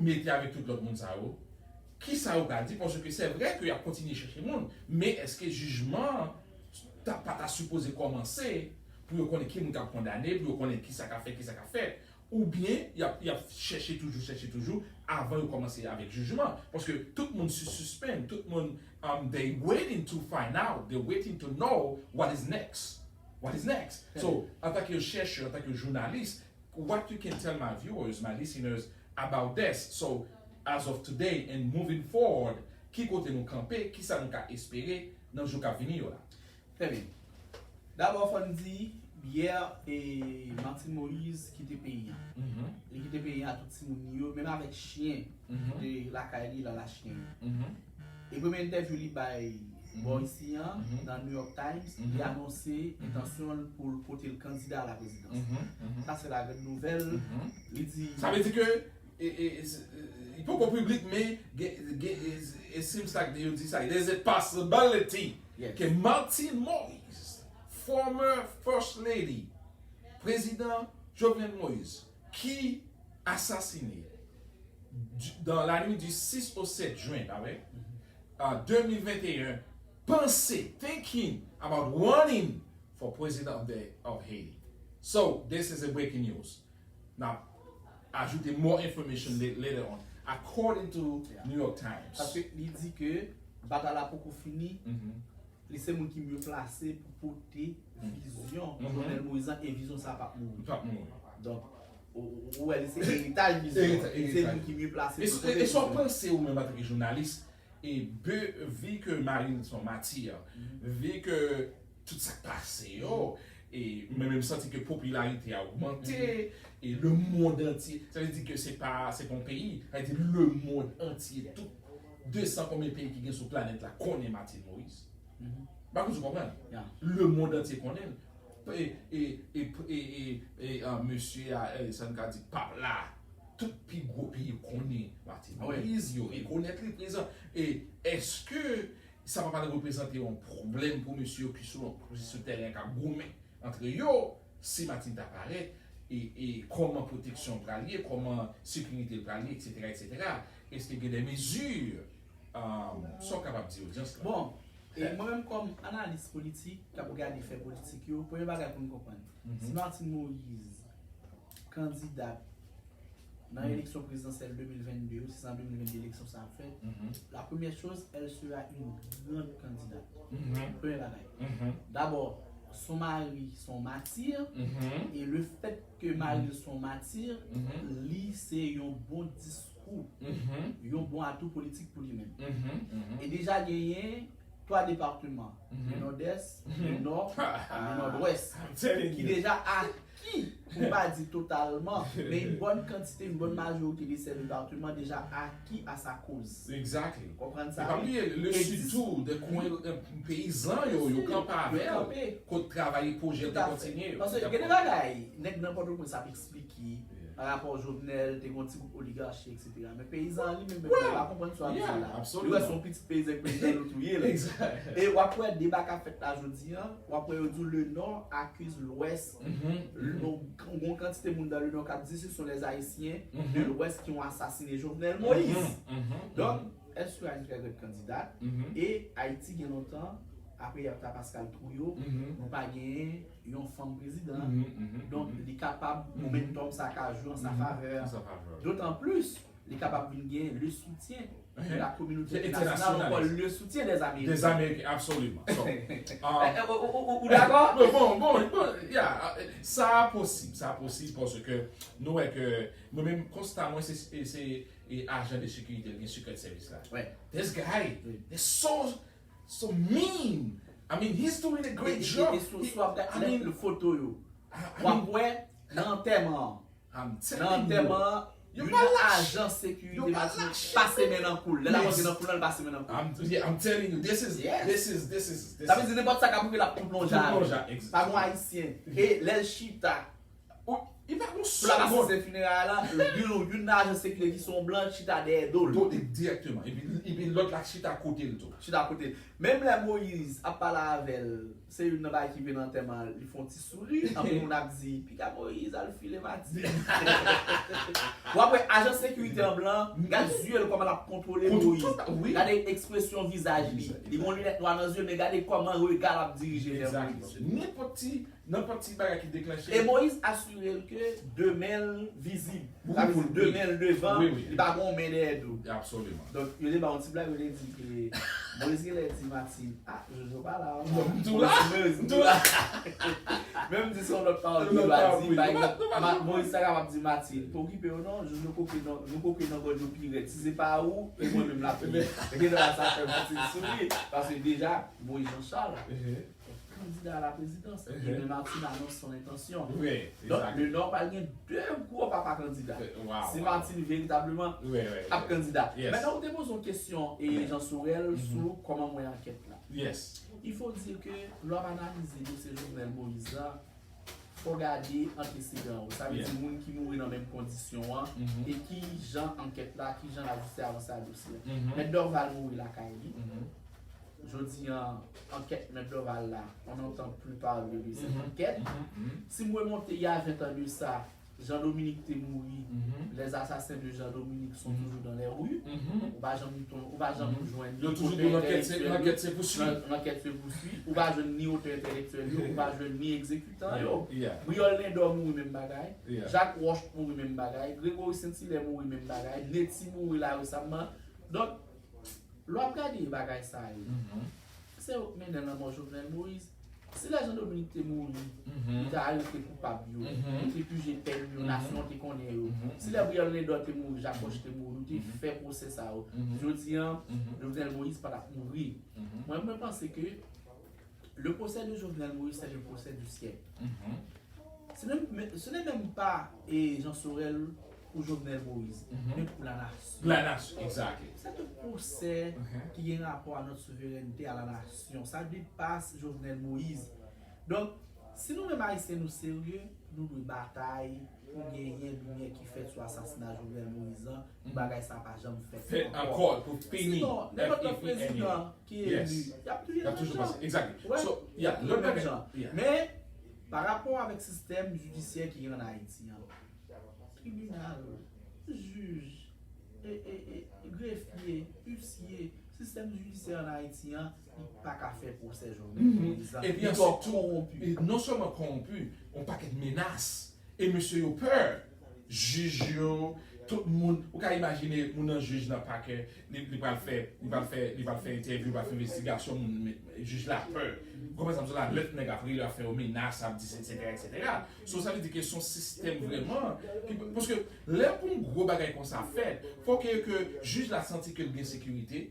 mete avèk tout lòt moun sa yo, kisa yo pral di? Paske se vre ke y ap kontinye chèche moun, men èske jijman an ta, pa ta sipoze kòmanse pou yo konnen ki moun k ap kondane, pou yo konnen kisa k ap fèt, kisa k ap fèt? Oubyen y ap, y ap chèche toujou, chèche toujou, avan yo kòmanse avèk jijman? Paske tout moun sou sispann, tout moun, um, they waiting to find out, they waiting to know what is next. What is next? So, antanke chèchè, antanke jounalis, what you can tell my viewers, my listeners about this? So, as of today and moving forward, ki kote nou kanpe, kisa nou ka espere nan jou k ap vini yo la? Trè byen. Dabò, fò n di, yè, e, Martine Moïse kite peyi an. Mhm, Li kite peyi an ak tout timoun li yo, menm avèk chen mhm, de lakay li, l al ak chen yo. mhm, E premye entèvyou li bay Mhm. bò isi an, Mhm. nan New York Times, Mhm. li anonse Mhm. entansyon l pou l pote l kandida a la prezidans. mhm, mhm, Sa se la grande nouvelle. mhm. Li di Sa vle di ke e, e, e, se- e, li poko piblik, men gen, gen, e, it seems like yo di sa, there's a possibility Yes. ke Martine Moïse, former First Lady, prezidan Jovenel Moïse, ki asasine du- dans la nuit du six au sept juin, pa vre? En deux mille vingt et un, panse, thinking about running for president of, the, of Haiti. So, this is a breaking news. Now, ajoute more information la- later on, according to Yeah. New York Times. Paske li di ke batay la poko fini, Mhm. li se moun ki mye plase pou pote vizyon Mhm. Jovenel Moïse lan, e vizyon sa p ap mouri. Li p ap mouri. Donk, ou- ou ou wè, li se eritaj vizyon. Eritaj, Li se eritaj. moun ki mye plase E pou so- pote e sa w vizyon. Panse ou menm antanke jounalis, e be- vi ke Marine se yon matir, vi ke tout sa k pase yo, e mwen menm santi ke popilarite a ogmante, e le monde entier, sa vle di ke se pa, se pa yon peyi, sa vle di le monde entier, tout de san konbyen peyi ki gen sou planèt la konnen Martine Moïse. Mhm. Ba kouz ou konprann? Yeah. Le monde entier konnen l. E, e, e, e, e, e, ah, mesye a, e, sa n ka di, pap la, tout pi gwo peyi konnen Martine Ah, wi. Moïse, yo rekonèt li prezan. E èske sa pa pral reprezante yon pwoblèm pou mesye yo ki sou, ki sou tèren k ap goumen antre yo, si Martine ta parèt, e, e kòman pwoteksyon pral ye, kòman sekirite l pral ye, etsetera, etsetera? Èske gen de mezi, um, sa w kapab di odyans la? Bon, e Yeah. mwen menm kòm analis politik k ap gade fè politik yo, premye bagay pou n konprann, Mhm. si Martine Moïse kandida nan Mhm. eleksyon prezidansyèl de mil vennde yo, si se an de mil vennde eleksyon sa ap fèt, Mhm. la première chose, elle sera une grande candidate. Mhm. Premye bagay. Mhm. Dabò, son mari son matir, Mhm. e le fèt ke mari l son matir, Mhm. li se yon bon diskou, Mhm. yon bon atou politik pou li menm. Mhm. Mhm. E deja genyen twa depatman, le Nòdès, le Nò, ak le Nòdwès, ki deja aki, pou pa di totalman, men yon bòn kantite, yon bòn majorite de ces départements déjà acquis à sa cause. Exactly. Konprann E sa? pa bliye, le Sud tou, de kwen peyizan yo, yo kanpe avè l, kot travay pwojè te kontinye. Paske gen de bagay, nèg nan Pòtoprens ap eksplike, pa rapò Jovenel, te gen yon ti gwoup oligachi, et cetera. Men peyizan an li menm, menm, li pa konprann sa w ap di la. Li wè se yon pitit peyizan, peyizan nou touye la. E w ap wè deba k ap fèt la jodi an, w ap wè yo di w le Nord accuse l'Ouest. Yon kantite moun dans le Nord k ap di ce sont les Haïtiens de l'Ouest qui ont assassiné Jovenel Moïse. Donk, elle sera une très grande candidate. E Ayiti gen lontan, apre Bertha Pascal Trouillot, nou pa genyen yon fanm prezidan. Donk, li kapab, momentum sa ka jwe an sa favè. Dotan plis, li kapab vin gen le soutyen de la communauté internationale, ankò le soutyen des Américains. Des Américains, absolument. So, um, Eh, eh, Ou ou- ou- ou dakò? Bon, bon, bon, bon, yeah, uh, sa posib, sa posib paske nou wè ke mwen menm konsta mwen se se- se e ajan de sekirite, gen secret service la. Wè. This guy Wi. is so so mean. I mean, he's doing a E great e- job. e sou He- sou ap I mean, gade foto yo. I- I W ap mean, wè nan antèman an. I'm Nan telling you. antèman an, Yo youn pa nan lach. ajan sekirite Yo pa Matinik lach. pase men nan kou l. Lè l ap Yes. antre nan foul la, l pase men nan kou l. I'm, yeah, I'm telling you, this is Yes. this is this is this Sa vle di nenpòt sa k ap rive l ap tou plonje Tou ale. plonje, exactly. Pa gon Ayisyen. E lè l chita Oh, li pa gon pou l ap segonn. asiste fineray la, youn youn nan ajan sekirite ki se yon blan chita dèyè do l. Do direkteman. Epi epi lòt la chita kote l tou. Chita kote l. Menm lè Moyiz ap pale avè l, se youn nan bagay ki vin nan antèman an, li fè yon ti souri, anpil moun ap di, piga Moyiz al file Matinik. W ap wè ajan sekirite an blan, gad zye l kòman l ap kontwole Moyiz. Gade ekspresyon vizaj li. Li gen yon linèt nwa nan zye l, men gade kòman rega l ap dirije vè Moyiz. Nenpòt ti, nenpòt ti bagay ki deklanche. E Moyiz asire l ke de men l vizib. Sa vle di de men l devan, li pa gen yon men dèyè do. Absolument. Donk, yo te ba yon ti blag, yo te di ke Moyiz genlè di Martine, ah, Jojo pa la. M tou la. M tou la. Menm di se yon lòt pawòl ki dwa di, pa egzanp, Moyiz ta kapab di Martine, pa okipe yo non, Jojo koke nan, nou koke nan gòj yo pi rèd. Si se pa ou, e mwen menm la pi rèd. E genlè sa fè Martine souri, paske deja, Moyiz Jean Charles, kandida a la prezidans, e men Martine anons son entansyon. Donk, le Nò pral gen de gwo papa kandida. Si Martine veritableman ap kandida. Mentnan, ou te poze yon kesyon, e Jean Sorel, sou kòman m wè ankèt la. Il faut dire que lè w ap analize dosye Jovenel Moïse la, fò w gade antesedan yo. Sa vle di moun ki mouri nan menm kondisyon an, e ki jan ankèt la, ki jan lajistis avanse ak dosye a. Mèt Dorval mouri lakay li. Jodi an, ankèt Mèt Dorval la, on n'entend plus parler de cette enquête. Si m remonte il y a vingt ans de ça, Jean Dominique te mouri. Les assassins de Jean Dominique sont toujours dans les rues. Ou pa janm ton, ou pa janm jwenn ni otè entèlektyèl yo. Lankèt se pouswi. Ou pa jwenn ni otè entèlektyèl yo, ou pa jwenn ni egzekitan yo. Briol Lindor mouri menm bagay. Jacques Roche mouri menm bagay. Gregory Saint-Hilaire mouri menm bagay. Netty mouri la resamman. Donk, lè w ap gade bagay sa yo, se yo k mennen lanmò Jovenel Moïse. Si lè Jean Dominique te mouri, yo te arete koupab yo, yo te pije pèn yo, nasyon an te konnen yo. Si lè Briol Lindor te mouri, Jacques Roche te mouri, yo te fè pwosè sa yo. Jodi an, Jovenel Moïse pa t ap mouri. Mwen, mwen panse ke le procès de Jovenel Moïse, c'est le procès du siècle. Ce n'est, ce n'est même pas, eh, Jean Sorel ou Jovenel Moïse, men pou la nasyon. La nasyon, exactly. C'est un procès qui gen rapò a notre souveraineté, à la nation. Sa depase Jovenel Moïse. Donk, si nou menm Ayisyen nou serye, nou dwe batay pou genyen limyè ki fèt sou asasina Jovenel Moïse lan, pou bagay sa pa janm fèt ankò. Fèt ankò, pou fini. Sinon, nenpòt lòt prezidan ki eli, y ap touye l menm jan. Exactly. So, yeah, lòt bagay. Men, pa rapò avèk sistèm jidisyè ki gen ann Ayiti an, tribinal, jij, e, e, e, grefye, isye, sistèm jidisyè ann Ayiti an, li pa ka fè pwosè Jovenel Moïse lan. Li twò kowonpi. E non sèlman kowonpi, yon pakèt menas. E mesye yo pè. Jij yo, tout moun. Ou ka imajine moun nan jij nan pakè, li, li pral fè, li pral fè, li pral fè entèvyou, li pral fè envestigasyon, moun, jij la pè. Ou konprann sa m di w la, lòt nèg ap rele, ap fè yo menas, ap di, etsetera, etsetera. So, sa vle di ke se yon sistèm vrèman, ki, paske lè pou yon gwo bagay konsa fèt, fò ke, ke jij la santi ke l gen sekirite,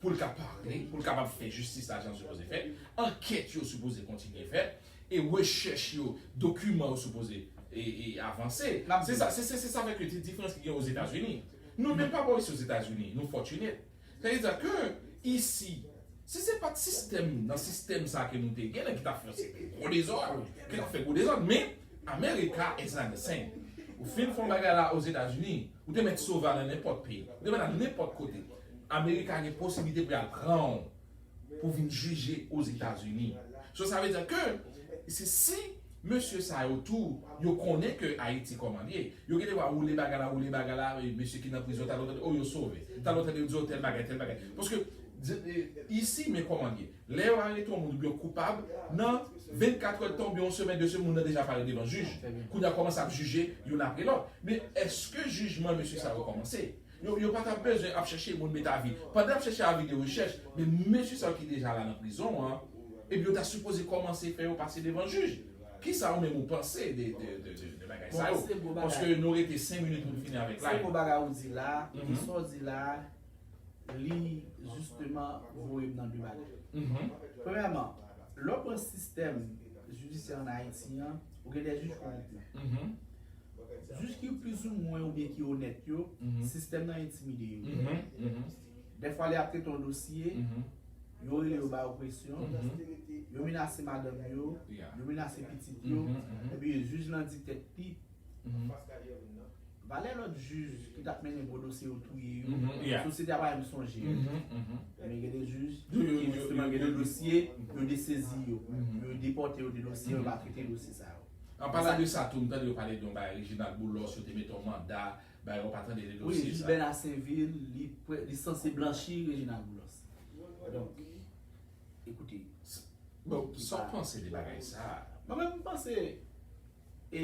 pou l ka pale, pou l kapab fè jistis la jan l sipoze fèt, ankèt yo sipoze kontinye fèt, e rechèch yo, dokiman yo sipoze e, e avanse. Se sa, se, se, se sa fè ke te diferans ki gen Ozetazini. Nou menm pa bò isi Ozetazini, nou fòtine. Sa vle di ke isi, si se pa t sistèm, nan sistèm sa ke nou te gen, ki t ap fè se gwo dezòd, ki t ap fè gwo dezòd, men America is not the same. Ou fin fè yon bagay la Ozetazini, ou te mèt sove nan nenpòt peyi, ou te mèt nan nenpòt kote. America gen posiblite pou y al pran w pou vin jije Ozetazini. So, sa vle di ke se si mesye sa yo tou, yo konnen ke Ayiti kòman l ye, yo genlè va woule bagay la, woule bagay la, e mesye ki nan prizon, talè w tande, o, yo sove. Talè w tande, yo di, o, tèl bagay, tèl bagay. Paske, di- e, isi, men kòman l ye. Lè yo arete yon moun oubyen koupab, nan vennkat è de tan oubyen yon semèn, de semèn, moun nan deja pare devan jij. Kounye a kòmanse ap jije youn apre lòt. Men èske jijman mesye sa yo kòmanse? Yo, yo pa t ap bezwen ap chèche moun met avi. Pandan y ap chèche avi de rechèch, men mesye sa yo ki deja la nan prizon an, epi yo ta sipoze kòmanse fè yo pase devan jij. Kisa ou menm ou panse de, de, de, de, de bagay sa yo? Paske nou rete senk minit pou n fini avèk live. Se gwo bagay ou di la, epi sa w di la, li jisteman voye m nan de bagay. Premyèman, lè w pran sistèm jidisyè ann Ayiti an, ou gen de jij kowonpi. Jij ki plizoumwen oubyen ki onèt yo, sistèm nan entimide yo. Dèfwa, lè y ap trete yon dosye, yo rele yo ba yo presyon, yo menase madanm yo, yo menase pitit yo, epi jij lan di tèt li, valè lòt jij ki t ap mennen gwo dosye yo touye yo, sosyete a pa menm sonje yo. Men gen de jij ki jisteman gen de dosye, yo desezi yo, yo depòte yo de dosye, yo pa trete dosye sa yo. An palan de sa tou, m tande yo pale de yon bagay Reginald Boulos, yo te mete yon manda, bagay yo pa tande de dosye sa. Wi, jij Bernard Sainvil, li, li sanse blanchi Reginald Boulos. Donk, ekoute. Bon, sa w panse de bagay sa? Mwen menm, m panse, e,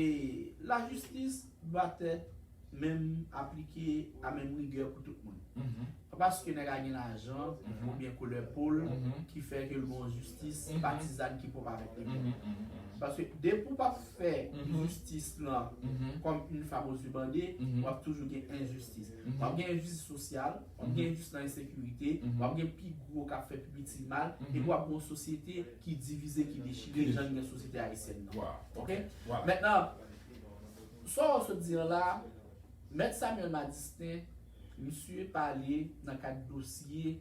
lajistis dwa èt menm aplike a menm rigè pou tout moun. Pa paske nèg la gen lajan oubyen koulè po l ki fè ke l gen yon jistis patizàn ki pwòp avèk li menm. Paske depi w p ap fè jistis lan kòm une femme aux yeux bandés, w ap toujou gen enjistis. W ap gen enjistis sosyal, w ap gen enjistis nan ensekirite, w ap gen pi gwo k ap fè pi piti mal, epi w ap gen yon sosyete ki divize, ki dechire, jan n gen sosyete ayisyèn nan. Ok? Mentnan, sa w sot di an la, Mèt Samuel Madistin, misye pale nan kad dosye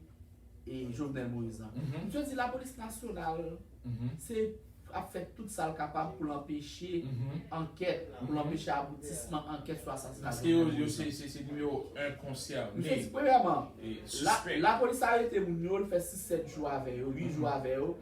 e Jovenel Moïse lan. Misye di lapolis nasyonal se ap fè tout sa l kapab pou l anpeche ankèt, pou l anpeche aboutisman ankèt sou asasina Jovenel Moïse lan. Paske yo, yo se, se, se nimewo en konsène. Misye di, premyèman, la, lapolis arete moun yo, l fè sis sèt jou avè yo, uit jou avè yo.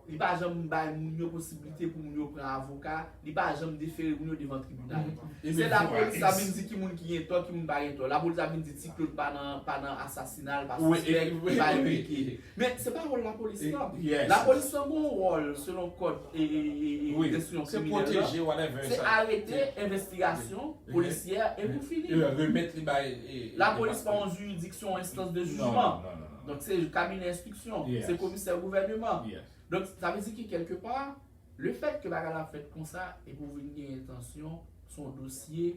Li pa janm bay moun yo posiblite pou moun yo pran avoka, li pa janm defere moun yo devan tribinal. Se lapolis la vin di ki moun ki gen tò, ki moun pa gen tò. Lapolis la vin di Ti Claude pa nan, pa nan asasina l, pa sispèk, li pa enplike. Men se pa wòl lapolis lan. Lapolis lan gen yon wòl selon kòd e, e, e, e enstriksyon kriminèl lan. Se arete, envestigasyon polisyè e pou fini. Remèt li bay, e, lapolis pa yon jiridiksyon, yon enstans de jijman. Donk se kabinè enstriksyon, se komisè gouvèneman. Donk sa vle di ke kèlkepa, lefèt ke bagay la fèt konsa, epi w vin gen entansyon, se yon dosye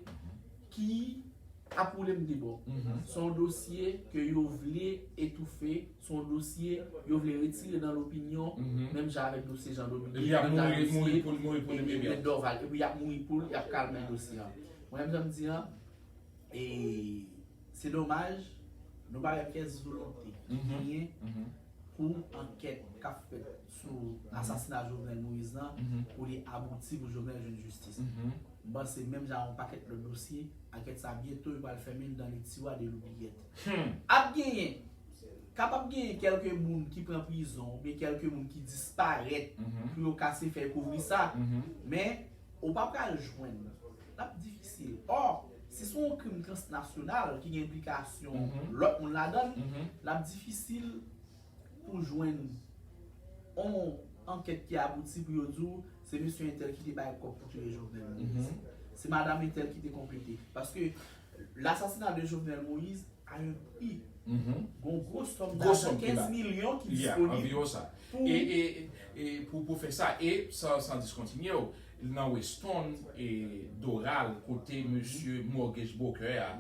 ki ap woule m de bò. Se yon dosye ke yo vle etoufe, se yon dosye yo vle retire nan lopinyon, menm jan avèk dosye Jean Dominique, menm jan avèk dosye Maître Dorval, epi y ap mouri pou l, y ap kalme dosye an. Mwen menm jan m di an, e se domaj, nou pa wè pyès volonte ki genyen pou ankèt k ap fèt sou asasina Jovenel Moïse lan, pou li abouti, pou Jovenel jwenn jistis. M panse menm jan yon pakèt lòt dosye, ankèt sa byento yo pral fèmen l dans les tiroirs de l'oubliette. Ap genyen, kapab genyen kèlke moun ki pran prizon oubyen kèlke moun ki disparèt pou yo kase fèy kouvri sa, men ou pa pral jwenn. L ap difisil. Ò, si se yon krim transnasyonal ki gen enplikasyon lòt moun ladan l, l ap difisil pou jwenn yon ankèt ki abouti pou yo di w se mesye entèl ki te bay kòb pou touye Jovenel Moïse. Se madanm entèl ki te konplete. Paske lasasina de Jovenel Moïse a yon pri. Gon gwo sòm dajan, kenz milyon ki disponib pou, e, e, e, pou, pou fè sa. E san, san diskontinye w, nan Weston e Doral, kote mesye mortgage broker a,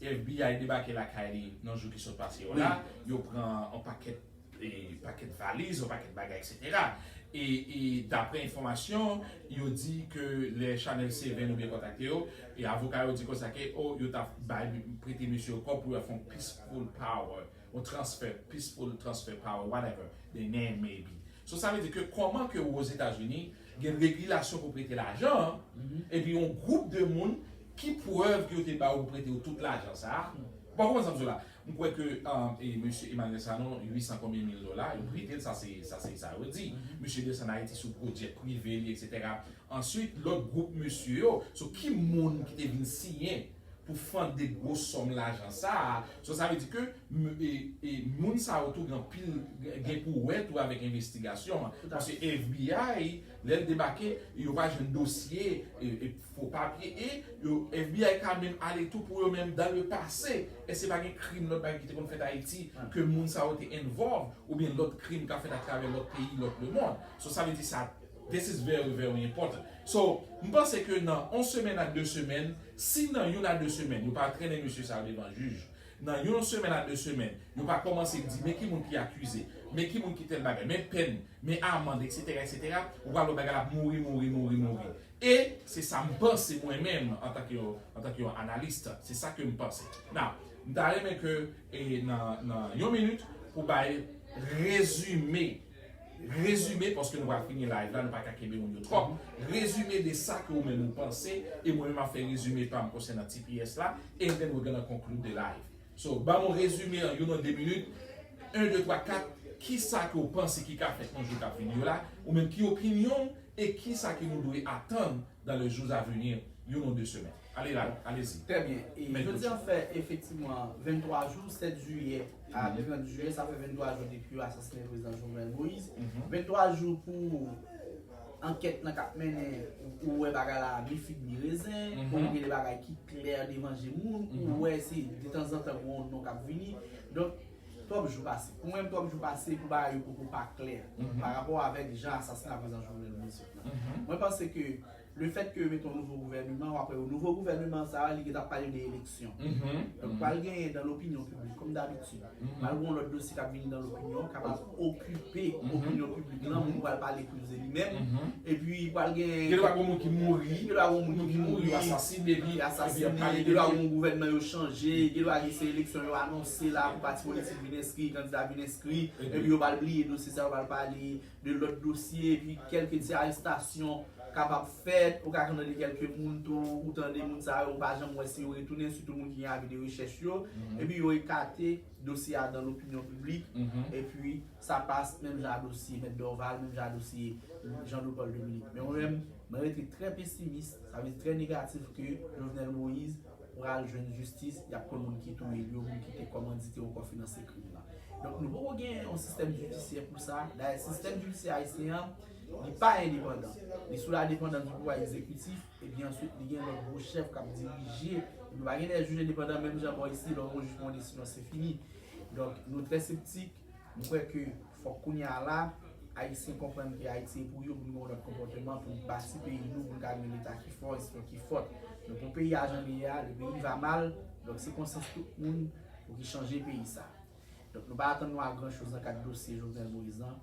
F B I debake lakay li nan jou ki sot pase yo la, yo pran yon pakèt, e, pakèt valiz, yon pakèt bagay, et cetera. E, e daprè enfòmasyon, yo di ke lè Chanel Seven oubyen kontakte yo, e avoka yo di konsa ke, oh, yo ta bay, prete mesye yo kòb pou yo fè yon peaceful power, yon transfer, peaceful transfer power, whatever the name may be. So, sa vle di ke kòman ke Ozetazini gen regilasyon pou prete lajan, epi yon gwoup de moun, ki prèv ke yo te ba ou pou prete yo tout lajan sa a? Bon, kòman sa m di w la? M kwè ke, um, e, mesye Emmanuel Sanon, uit san konbyen mil dola, yo prete l, sa se, sa se sa yo di. Mesye desann Ayiti sou pwojè prive li, et cetera. Answit, lòt gwoup mesye yo, so ki moun ki te vin siyen pou fande gwo sòm lajan sa a? So, sa vle di ke m- e, e moun sa yo tou gen anpil, gen pou wè tou avèk envestigasyon an. Paske F B I, lè l debake, yo va jwenn dosye, e, e fo papye, e yo, F B I ka menm ale tou pou yo menm dans le passé. Èske pa gen krim, lòt bagay ki te konn fèt Ayiti, ke moun sa yo te involve, oubyen lòt krim ka fèt atravè lòt peyi, lòt lemonn? So, sa vle di sa, this is very, very important. So, m panse ke nan yon semèn a de semèn, si nan youn a de semèn, yo pa trennen mesye sa yo devan jij, nan yon semèn a de semèn, yo pa kòmanse di, men ki moun ki akize, men ki moun ki tèl bagay, men pèn, men amann, et cetera, et cetera, ou pral wè bagay la ap mouri, mouri, mouri, mouri. E se sa m panse mwen menm, antanke yon, antanke yon analis, se sa ke m panse. Now, m ta renmen ke, e, nan, nan yon minit, pou bay rezime, rezime, paske nou pral fini live la, nou pa ka kenbe moun yo twòp. Rezime de sa ke ou menm ou panse, e mwen menm m ap fè rezime pa m konsènan T P S la, and then we're gonna conclude the live. So, ban m yon rezime an youn an de minit, en, de, twa, kat, kisa ke w panse ki ka fèt nan jou k ap vini yo la, ou menm ki opinyon w, e kisa ke nou dwe atann dans les jours à venir, youn an de semèn? Ale la, alezi. Trè byen. E jodi an fè efektivman venntwa jou, sèt jiyè a trant jiyè, sa fè venntwa jou depi yo asasinen prezidan Jovenel Moïse. Venntwa jou pou ankèt lan k ap mennen, ou wè bagay la mi fig mi rezen, ou gen de bagay ki klè devan je moun, ou wè se detanzantan gen yon non k ap vini. Donk, twòp jou pase. Pou mwen, twòp jou pase pou bagay yo poko pa klè pa rapò avèk jan asasina prezidan Jovenel Moïse fèt lan. Mwen panse ke lefèt ke yo mete yon nouvo gouvèneman, w ap wè yon nouvo gouvèneman sa a, li gentan ap pale de eleksyon. Donk, pral genyen dans l'opinion publique, kòm dabitid, pral gen yon lòt dosye k ap vini dans l'opinion, kapab okipe opinyon piblik lan, moun pral pale pou li menm. Epi, pral gen Gen dwa gen moun ki mouri, gen dwa gen moun ki mouri, yo asasine, epi, epi y ap pale de li. Gen dwa gen yon gouvènman yo chanje, gen dwa gen se eleksyon yo anonse la pou pati politik vin enskri, kandida vin enskri, epi yo pral bliye dosye sa, yo pral pale de lòt dosye, epi kèlke ti arestasyon kapab fèt, ou ka tande kèlke moun tou, ou tande moun sa yo, ou pa janm wè si yo retounen, sitou moun ki gen avi de rechèch yo, epi yo ekate dosye a dans l'opinion publique, epi sa pas menm jan a dosye Mèt Dorval, menm jan a dosye Jean Leopold Dominique. Men mwen menm, mwen rete trè pesimis, sa vle di trè negatif ke Jovenel Moïse pral jwenn jistis, y ap konn moun ki touye l yo, moun ki te kòmandite onkò finanse krim nan. Donk, nou poko gen yon sistèm jidisyè pou sa. Dayè, sistèm jidisyè ayisyen an, li pa endepandan. Li sou la depandans di pouvwa egzekitif, epi answit, li gen lòt gwo chèf k ap dirije. Nou pa gen de jij endepandan, menm jan bò isi, lè yon jij pran yon desizyon, se fini. Donk, nou trè septik. Nou kwè ke fòk kounye a la, Ayisyen konprann ke Ayiti e pou yo, pou nou gen yon lòt konpòteman, pou nou bati peyi nou, pou nou ka gen yon Leta ki fò, enstitisyon ki fòt. Men pou peyi a jan li ye a, le pays va mal, donk se konsyans tout moun pou ki chanje peyi sa. Donk nou pa atann nou a gran choz nan kad dosye Jovenel Moïse lan.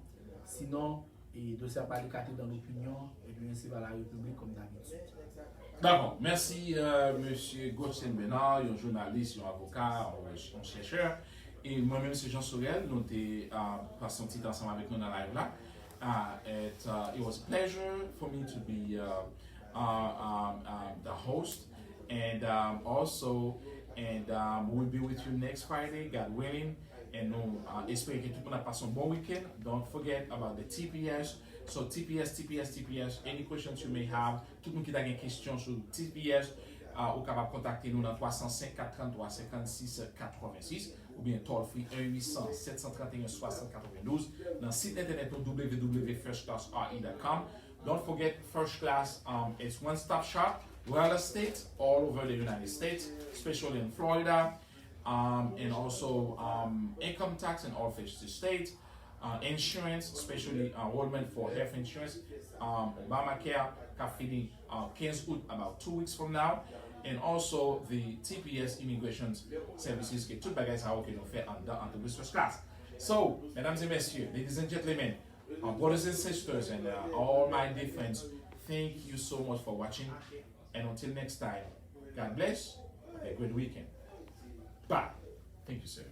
Sinon, e dosye a pral ekate dans l'opinion, epi ensi va la République, kòm dabitid. Dakò. Mèsi, euh, mesye Godson Bernard, yon jounalis, yon avoka, yon, yon chèchè. E mwen menm, se Jean Sorel, nou te, euh, pase yon ti tan ansanm avèk nou nan live la. Uh, it, uh, it was a pleasure for me to be, uh, uh, um, um, the host. And, um, also, and, um, we'll be with you next Friday, God willing. And nou, uh, espere ke tout moun ap pase yon bon weekend. Don't forget about the T P S. So T P S, T P S, T P S, any questions you may have, tout moun ki ta gen kesyon sou T P S, uh, ou kapab kontakte nou nan twa san senk, kat trannntwa, senkannsis, katrevennsis, oubyen toll free, un huit cents, sept cent trente et un, soixante quatre-vingt-douze, nan sit entènèt nou, W W W first class R E dot com. Don't forget, First Class, um, it's one-stop shop, real estate all over the United States, especially in Florida, um, and also, um, income tax in all fifty states. uh, insurance, especially enrollment for health insurance, um, Obamacare, k ap fini uh, kenz out, about two weeks from now, and also the T P S immigration services, ke tout bagay sa yo ke nou fè anndan antrepriz first class. So, mesdames et messieurs, ladies and gentlemen, uh, brothers and sisters, and uh, all my dear friends, thank you so much for watching, and until next time, God bless, have a great weekend. Bye. Thank you, sir.